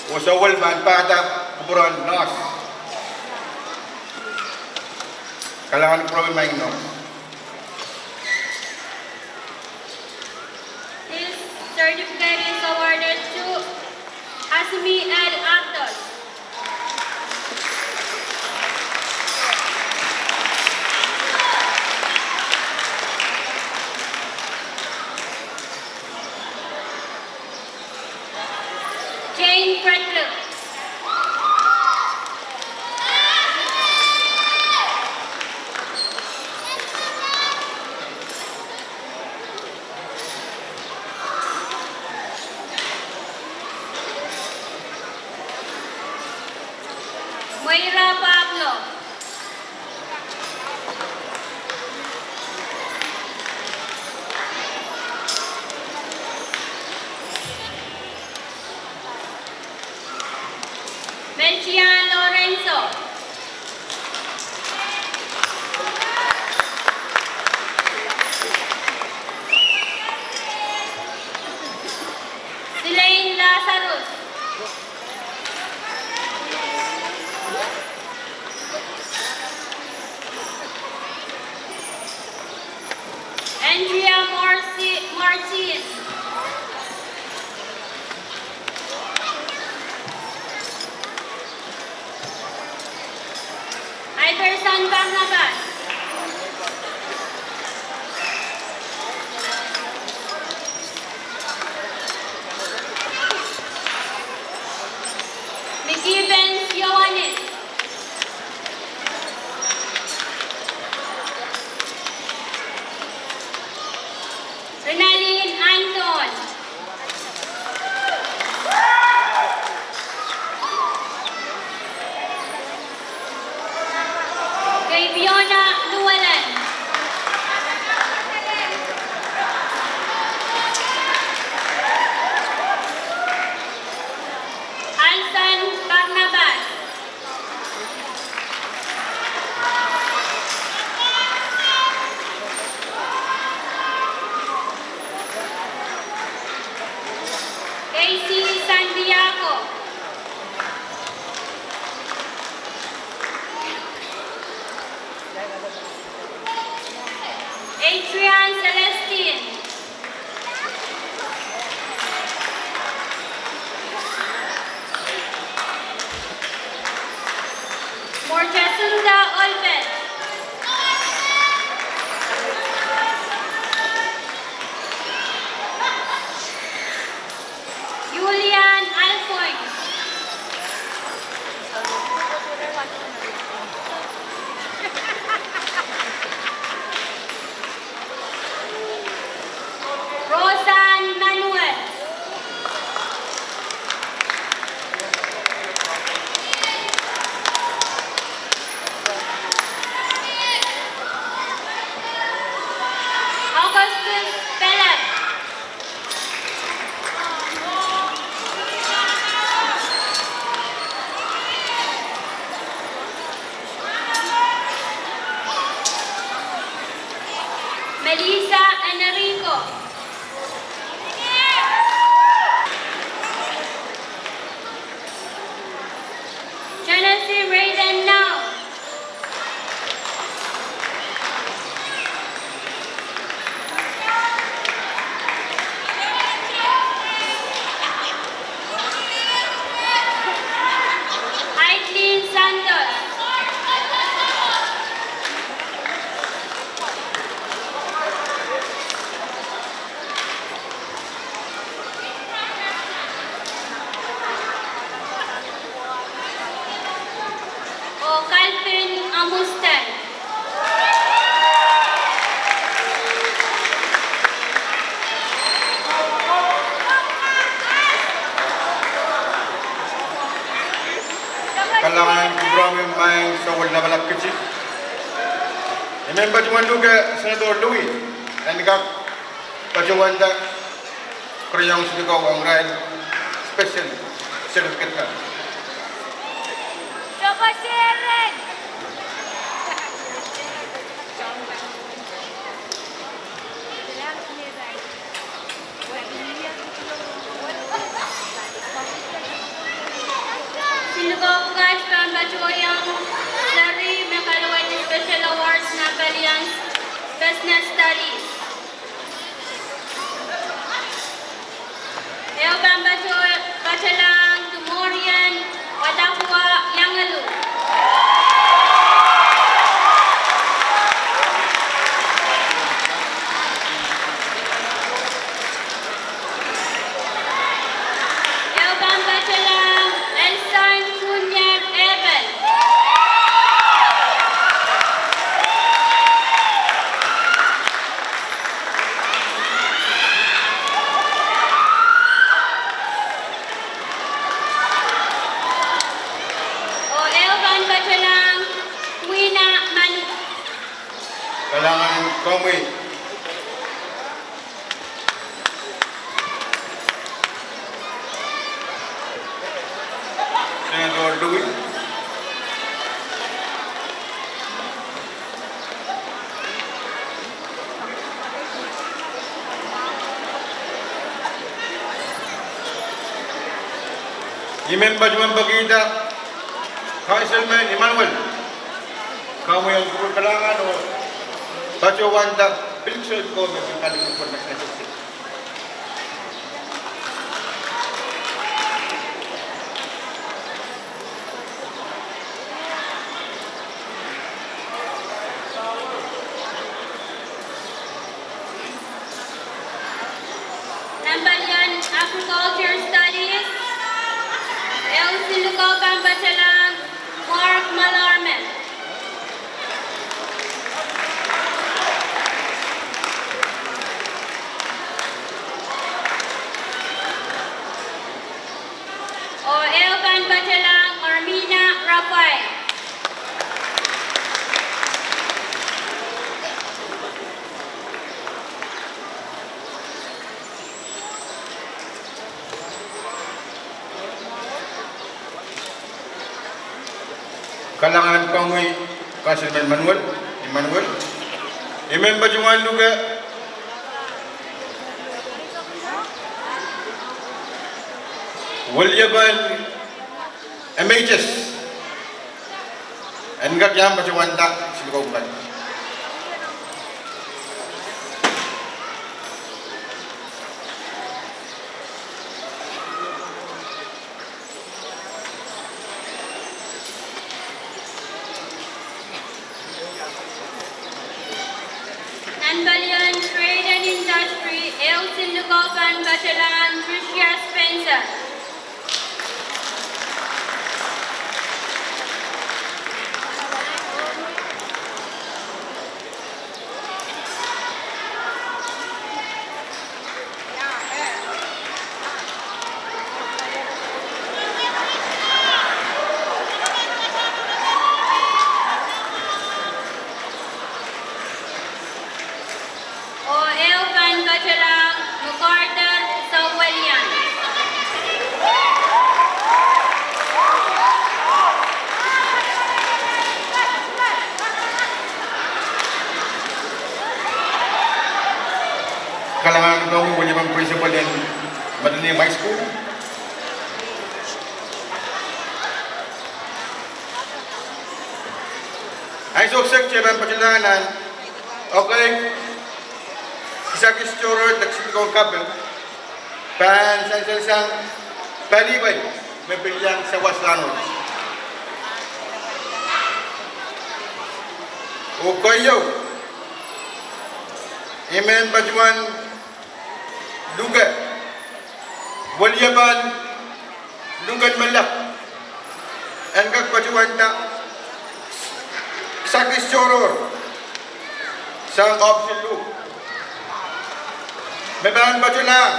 Oh soahng wet pahn pahda kupwuren North. Kalahngan pwurehng maing North. This certificate is awarded to Simi L. Arthur. Jane Frederick. Moira Pablo. Melchia Lorenzo. Silein Lazarus. Andrea Marci-, Martin. Iverson Barnabas. Mickey Pence Ioanis. Rinalin Anton. Keipiona Llewellyn. Alson Barnabas. Casey Santiago. Adrian Celestine. Mortasinda Olbeth. Julian Alphonse. Roseanne Manuel. Augustus Philip. Melissa Enrico. Genesee Raven Nau. Aileen Santos. Oh Calvin Amustan. Kalahngan en kupwuromwi maing Sapwellime lapalap Kitti. I men patohwan luke Senator Louis en kak patohwanda koaros en siluko ong irail special certificate kan. Siluko pwukat pahn patohiong seri me kaluwet Special Awards nan palien Business Studies. Ehu pahn pato-, patohlahng Kalahngan komwi, Senator Louis. I men patohwan pekihda Councilman Emmanuel. Komwi en kupwur kalahngan oh patohwanda pil kisin ko me pil pali kupwur me. Nan palien Agriculture Studies, ehu siluko pahn patohlahng Mark Malorme. Oh ehu pahn patohlahng Armina Raphael. Kalahngan komwi, Councilman Emmanuel, Emmanuel. I men patohwan luke weliepen M H S. En kak iang patohwanda siluko kan. Nan palien Trade and Industry, ehu siluko pahn patohlahng Tricia Spencer. Oh ehu pahn patohlahng MacArthur Sawelian. Kalahngan komwi weliepen principal en Mediliim High School. Ansou kiset I pahn patohlahng nan ekei kisakis tohrohr de kisinlikou kaping pahn sansal sang palien me pil iang sawas rahnwet. Oh keieu, I men patohwan luke weliepen Luked Mela. En kak patohwanda kisakis tohrohr sang option luhk. Me pahn patohlahng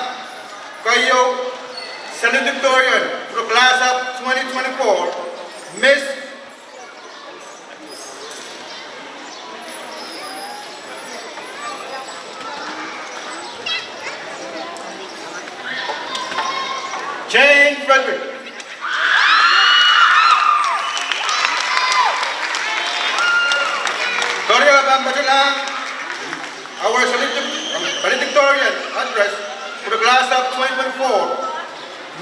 keieu, salutatorian for the class of twenty twenty-four, Miss Jane Frederick. Keriau, I pahn patohlahng our salutatorian address for the class of twenty twenty-four,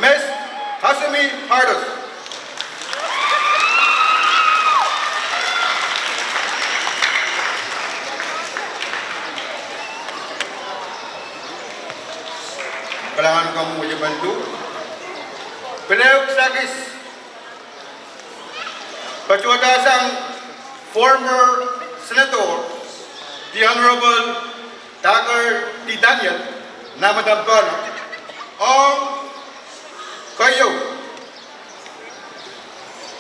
Miss Hasumi Hardos. Kalahngan komwi weliepen duwe. Pil ehu kisakis patohwanda sang former Senator, the Honorable Dagger D. Daniel, nan Madam Byrne, ong keieu,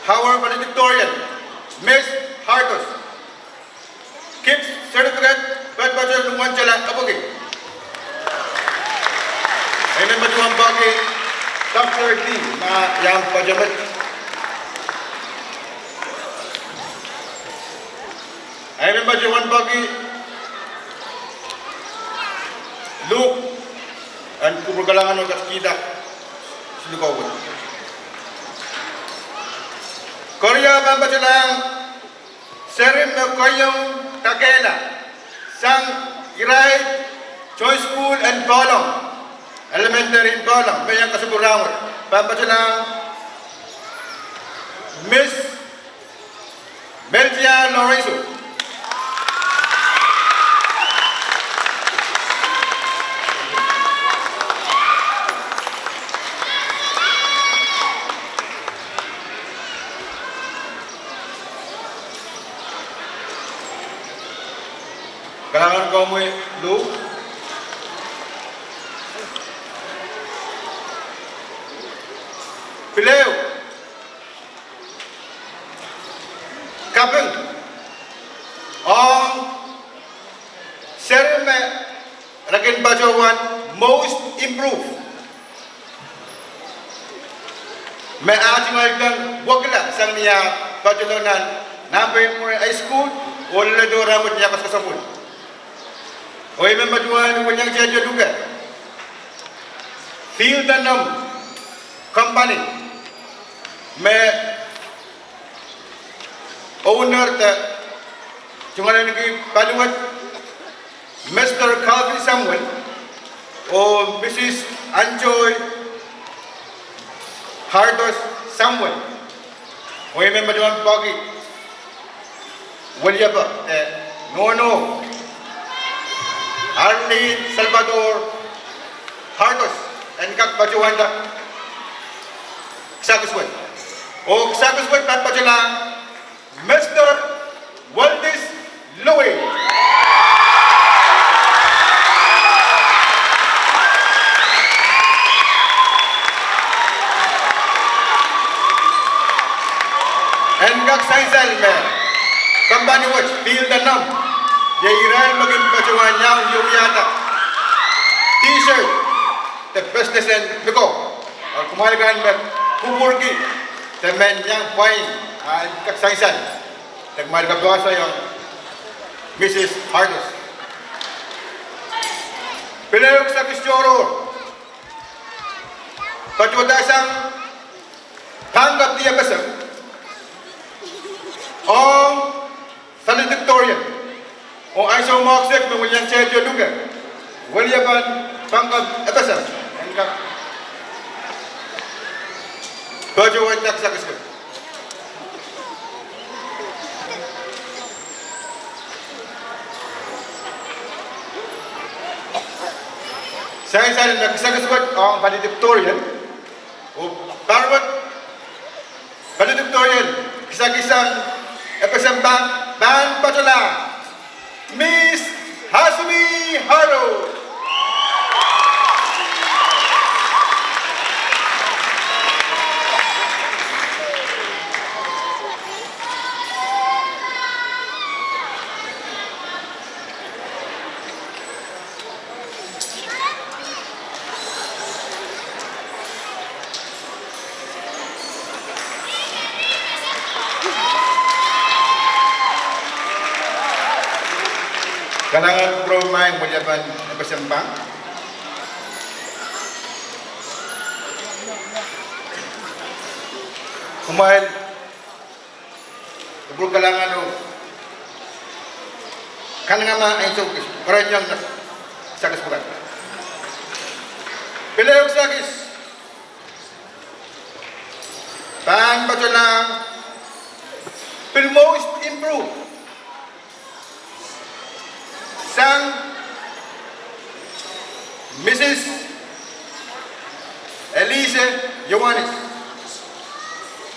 our valedictorian, Miss Hardos. Gift certificate patopato luhn wantala epwiki. I men patohwan peki Doctor D. ma iang patopato. I men patohwan peki Luhk en kupwur kalahngan oh ketikihda siluh ko wet. Koaros pahn patohlahng seri me kohieng kakehla sang irail tohn sukuhl en Pohlong, elementary en Pohlong, me iang kasapwurahn wet. Pahn patohlahng Miss Meltia Lorenzo. Kalahngan komwi Luhk. Pil ehu, kaping ong seri me re kin patohwan most improved, me ah tungoal kan wekila sang ni ah patohdo nan Nampein High School oh leledo rahn wet ni ah koasokoasopwil. Oh I men patohwan weliang tiahk luke Field and Home Company me owner de tungoal ahneki paliwet, Mister Calvin Samuel oh Missus Anjoy Hardos Samuel. Oh I men patohwan peki weliepe, eh, nohno Arlene Salvador Hardos en kak patohwanda kisakis wet. Oh kisakis wet pahn patohlahng Mister Waldis Lowe. En kak sansal me company wet Field and Home, iei irail me kin patohwan iang wiewiahda T-shirt de business en Miko. Ahpw kumwail kan me kupwurki de men iang pwain, ah, kak sansal de kumwail kapwaiada Missus Hardos. Pil ehu kisakis tohrohr patohwandasang pahn kapdi FSM ong valedictorian oh ansou mwahu kiset me welian tiahk luke weliepen pahn kap FSM en kak patohwanda kisakis wet. Sansal me kisakis wet ong valedictorian, oh pahr wet valedictorian kisakis sang FSM pahn, pahn patohlahng Miss Hasumi Haro. Kalahngan kupwuromwail weliepen FSM pahn. Kumwail kupwur kalahngan oh kanengamah ansou kis, pwurehng nan kisakis pwukat. Pil ehu kisakis pahn patohlahng pil most improved sang Missus Elise Johannes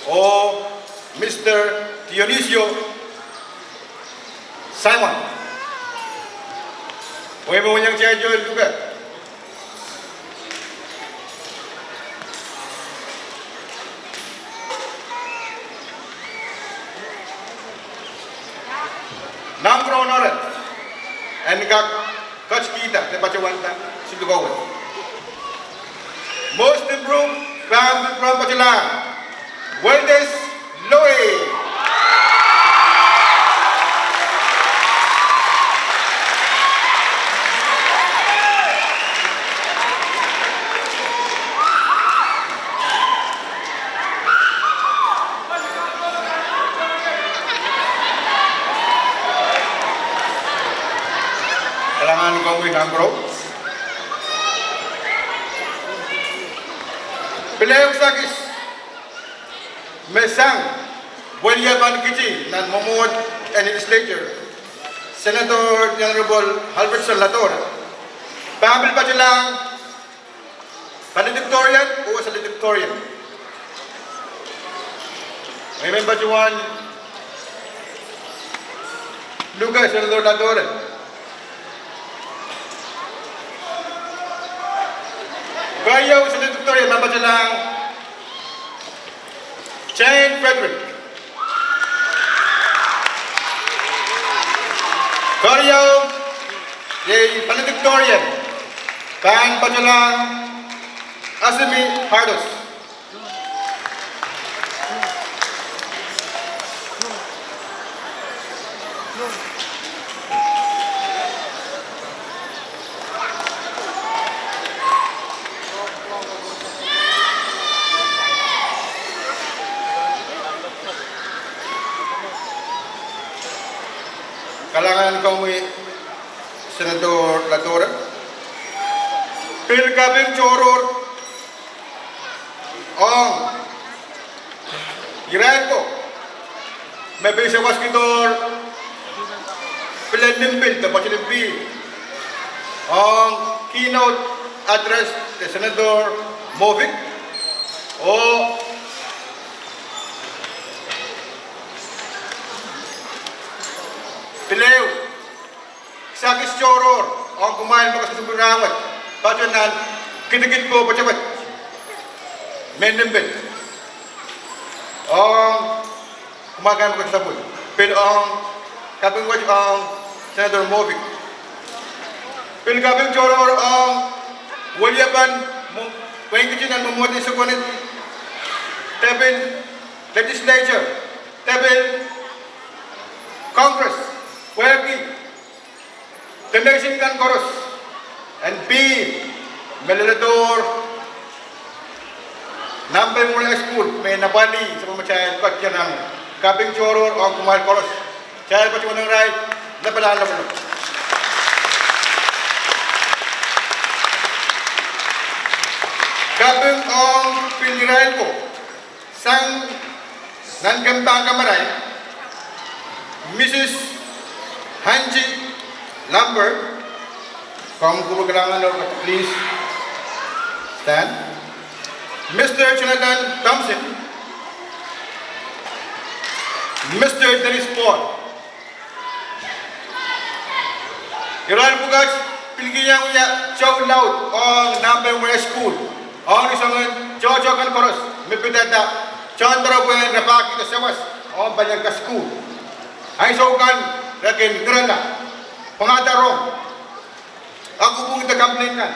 oh Mister Dionisio Simon. Oh I men weliang tiahk luke nan kupwuren oaralap en kak ketikihda de patohwanda siluh ko wet. Most improved pahn pil patohlahng Waldis Lowe. Kalahngan komwi nan pwurehng. Pil ehu kisakis me sang weliepen kiti nan mwomwohd en legislature, Senator the Honorable Alfredson Ladora, pahn pil patohlahng valedictorian oh salutatorian. Mwein patohwan luke Senator Ladora. Keriau, salutatorian me patohlahng Jane Frederick. Keriau, iei valedictorian pahn patohlahng Asimi Hardos. Kalahngan komwi Senator Ladora. Pil kaping tohrohr ong irail ko me pil sawaskihdohr pil en nim pil de patohwan pil ong keynote address de Senator Moffitt. Oh pil ehu kisakis tohrohr ong kumwail me koasoakoasoandi rahnwet, patohwan nan kidikid pwopwote wet me nim pil ong kumwail kan me koasoakoasoandi, pil ong kaping wet ong Senator Moffitt. Pil kaping tohrohr ong weliepen mwo-, wein kiti nan mwomwohd en Sokonet, de pil legislature, de pil Congress, pwehki donation kan koaros en pil me leledohr Nampei Memorial High School me napwali sapwellimatail ketiket. Kaping tohrohr ong kumwail koaros. Kitail patohwan irail lapalap, lapalap. Kaping ong pil irail ko sang nan kempan kamarain, Mrs Angie Lambert, komw kupwurki kalahngan, please stand. Mr Jonathan Thompson, Mr Dennis Paul. Irail pwukat pil kihong wia towe laud ong Nampei Memorial High School ong ni soangen tohto kan koaros me pidada tohn doaropwehn rapahkihda sawas ong palian kasukuhl. Ansou kan re kin ngihrla, pwangada rong, akupwungada complaint kan,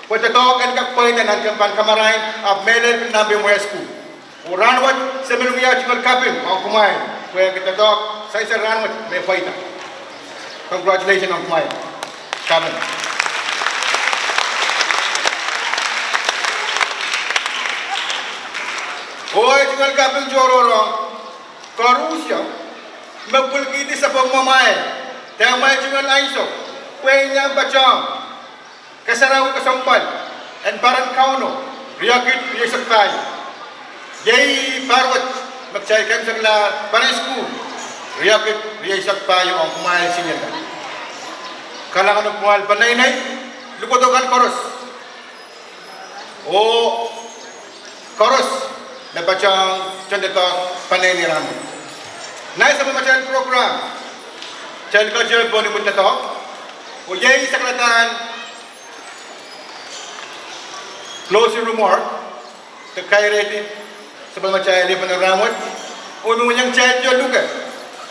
pwe doadoahk en kak pweida nan kempan kamarain, ahpw mehlel pil Nampei Memorial High School. Oh rahnwet se men wia tungoal kaping ong kumwail pwehki doadoahk sansal rahnwet me pweida. Congratulations ong kumwail. Kaping. Oh tungoal kaping tohrohr ong koarusie me pwilikihdi sapwellimamwail de amwail tungoal ansou, pwe iang patohwan kasarawi kesempwal en peren Kauno riekid rieisek pahieu. Iei pahr wet me kitail keimwseklahr peren sukuhl riekid rieisek pahieu ong kumwail senior kan. Kalahngan ong kumwail peneinei, lukehdo kan koaros, oh koaros me patohwan doadoahk peneinei rahnwet. Nan sapwellimatail program, kitail ketido pohn imwin doadoahk, oh iei sakaladahr closing remark de kairehdi sapwellimatail liepen rahnwet, oh me wilieng kitail luke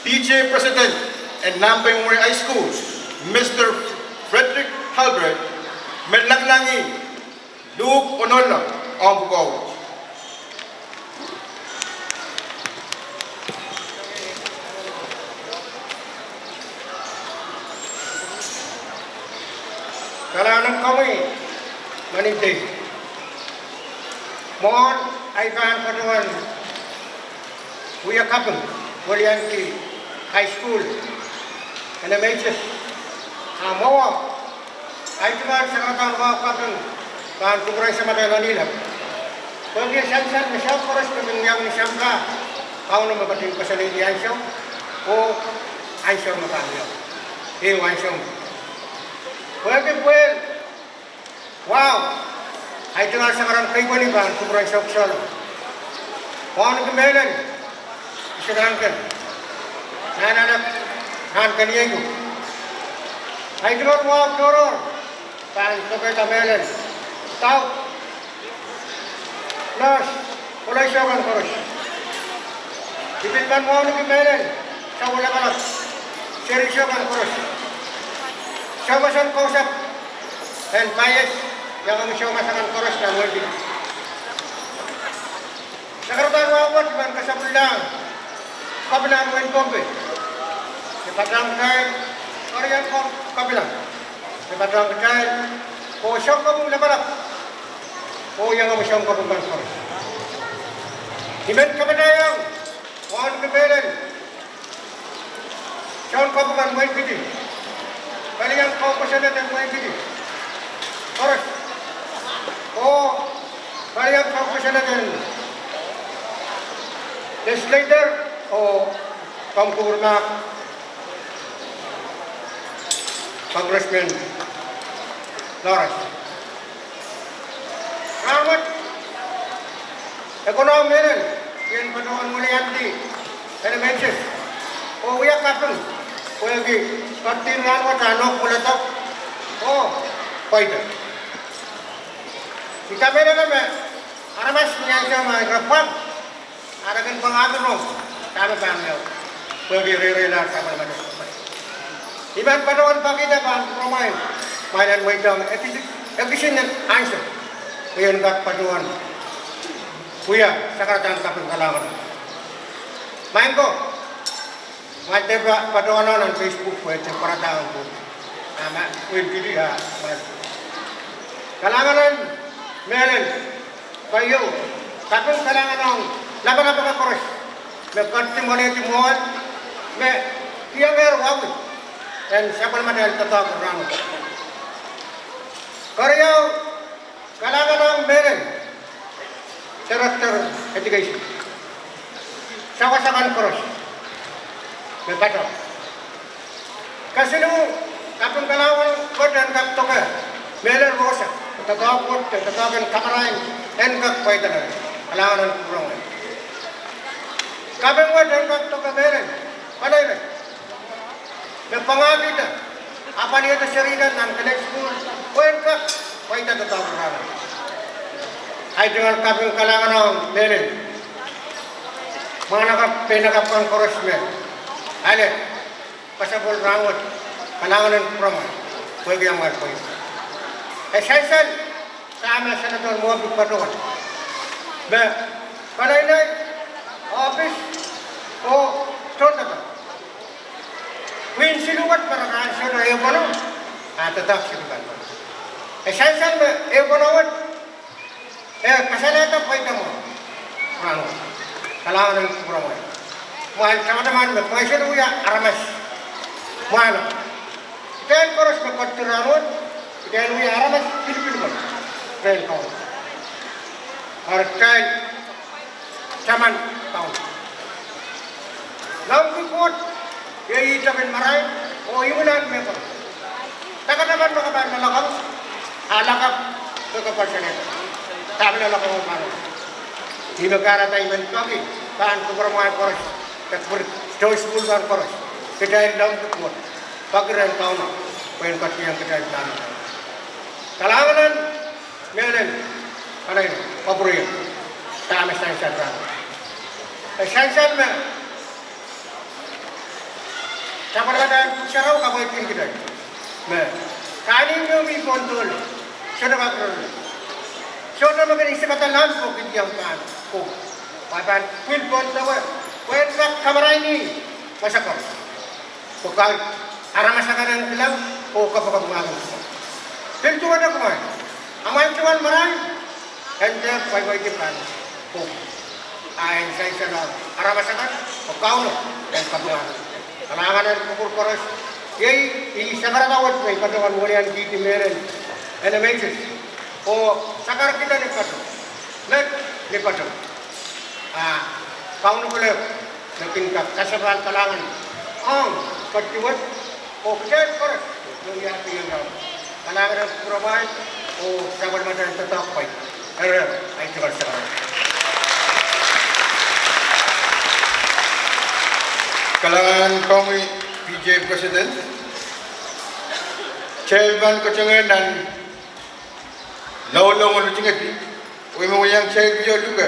P T A President en Nampei Memorial High School, Mr Frederick Halbert, me langlangih luhk onohnleng ong pwukoa wet. Kalahngan ong komwi, Madam Speaker. Mwohn ahi pahn patohwan wia kaping, weliandi high school, N M H S, ah mwowe Ahi tungoal sakaradahn wahu kaping pahn kupwuren Samatail Nanlihla. Pwehki e sansal me soahng koaros me kin iang ni sampah, Kauno me ketin koasoanehdi ansou, oh ansou me pahn iang, ehu ansou me. Pwehki pwehl wahu, ahi tungoal sakaradahn keipweni pahn kupwuren Soukisohlo. Wauneki mehlel, iso nan ken, nan alek, nan keniei ko. Ahi tungoal wahu tohrohr pahn tokehda mehlel, dau, nurse, koloiseo kan koaros. I pil pahn wauneki mehlel, sou lapalap, seriseo kan koaros. Soumas en kousapw en paias, iangahki soumas akan koaros nan wehi kidi. Sakaradahn wahu wet I men kasapwilahng Kepina en wehin Pohnpei me patohwan kitail, Keriau Kepina me patohwan kitail, oh sounkopwung lapalap, oh iangahki sounkopwung kan koaros. I men kapatahiong wauneki mehlel, sounkopwung kan wehi kidi, Keriau Kepina en wehi kidi koaros, oh Keriau Kepina en legislator, oh komw kupwurmahk Congressman Lawrence. Rahnwet, e konehng mehlel, I en patohwan weliandi en menseng oh wia kaping, pwehki ketin rahnwet ah nohk mwuledek oh pweida. I kamehlele me aramas ni ansou me re pwang, a re kin pwangahki rong dahme pahn iang, pwehki reireilahr sapwellimatail. I men patohwan pekihda pahn kupwuramwail, kumwail en mweidohng ekis-, ekis en ansou, pwe I en kak patohwan wia sakaradahn kaping kalahngan. Maing ko, kumwail dehr pa-, patohwanohng nan Facebook pwe e dehr pwaradahng ko, ah, ma, wehi kidi, ah, ma. Kalahngan en mehlel, keieu, kaping kalahngan ong lapalap akan koaros me ketin mweidehdi mwoahl me kihengehr wahwi en sapwellimatail doadoahk en rahnwet. Keriau, kalahngan ong mehlel Director Education, sawas akan koaros me patohwan. Kesiluh, kaping kalahngan wet en kak doke mehlel Rosa, doadoahk wet, doadoahk en kamarain, en kak pweida loale. Kalahngan en kupwuramwail. Kaping wet en kak doke mehlel Peleile, me pwangahkihda, apwalihada serihkan nan Kelen School, pwe en kak pweida doadoahk en rahnwet. Ahi tungoal kaping kalahngan ong mehlel mwahnakapw, peinakapw kan koaros me ale kasapahl rahnwet, kalahngan en kupwuramwail, pwehki amwail pweida. E sansal dahme Senator Moabik patohwan, me Peleile ohpis oh tohndoadoahk, pwihn siluh wet me re pahn sohte ehupene, a doadoahk siluh kan. E sansal me ehupene wet, e kasalehda pweida mwahu rahnwet. Kalahngan en kupwuramwail. Kumwail tamataman me kumwail sohte wia aramas mwahnakapw. Kitail koaros me ketido rahnwet, kitail wia aramas pilipil kan rehn Kauno. Eri kitail taman Kauno. Lemmwiki Koht iei ih tepin marain oh imwilahr mehkoaros. Dakadaman me ke pahn loalokong, a lakapw me ke pahn salehiong, dahme loalokong pahn. Ih me kahrehda I men peki pahn kupwuramwail koaros, de kupwur, tohn sukuhl kan koaros, kitail lemmwiki Koht, peki rehn Kauno pwe en ketikihong kitail dahme. Kalahngan en mehlel Peleile, kupwurei, dahme sansal rahnwet. E sansal me sapwellimatail Pwuhk Sarawi kaweidkin kitail me kahnimw me mih pohn dohlo sohte kak rerreh, sohte me kin isikada lamp oh kin iang pahn ko, pwe pahn pwil pohn dewe, pwe en kak kamarain ih wasa koaros. Pwe kahrehda aramas akan en kilang oh kapakapingahki. Pil duwehte kumwail, amwail tungoal marain, en dehr pweipweidi pahn ko, a en sansal aramas akan, pwe Kauno en kapingahki. Kalahngan en kupwur koaros, Iei, ih sakarada wet me I patohwan weliankihdi mehlel en N M H S. Oh sakar kitail ni patoh. Met ni patoh. A Kauno kelehpw me kin kak kasapahl kalahngan ong ketiket oh kitail koaros me wiahki irail. Kalahngan en kupwuramwail oh sapwellimatail doadoahk pwei. Eri, ahi tungoal sakarada. Kalahngan komwi P T A President. Kitail pahn koasoia nan loalloang en lutingedi, oh I men welian kitail video luke,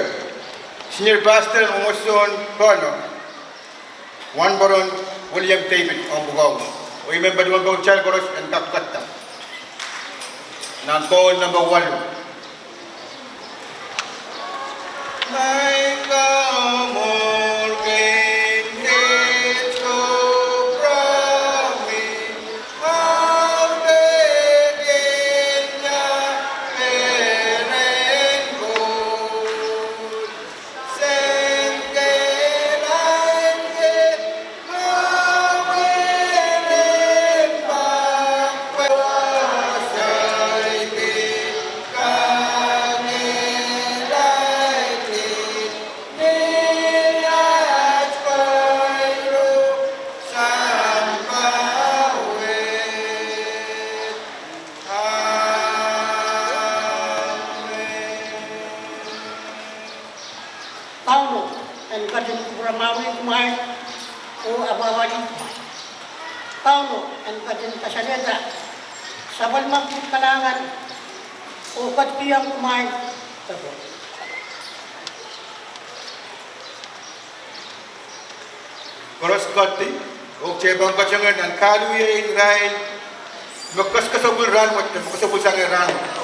Senior Pastor en Mwomwohdiso en Pohnpei, Wahnporon William David Ombukou. Oh I men patohwan pwong kitail koaros en kak kohdo nan koul namba waluh. Kauno en ketin kupwuramwahwih kumwail oh apwahpwalih kumwail. Kauno en ketin kasalehda sapwellimomwi kalahngan oh ketikihong kumwail. Koaros kohdi, oh kitail pahn koasoia nan kahluhie en irail me koasoakoasoapwil rahnwet, me koasoapwil sang rahnwet.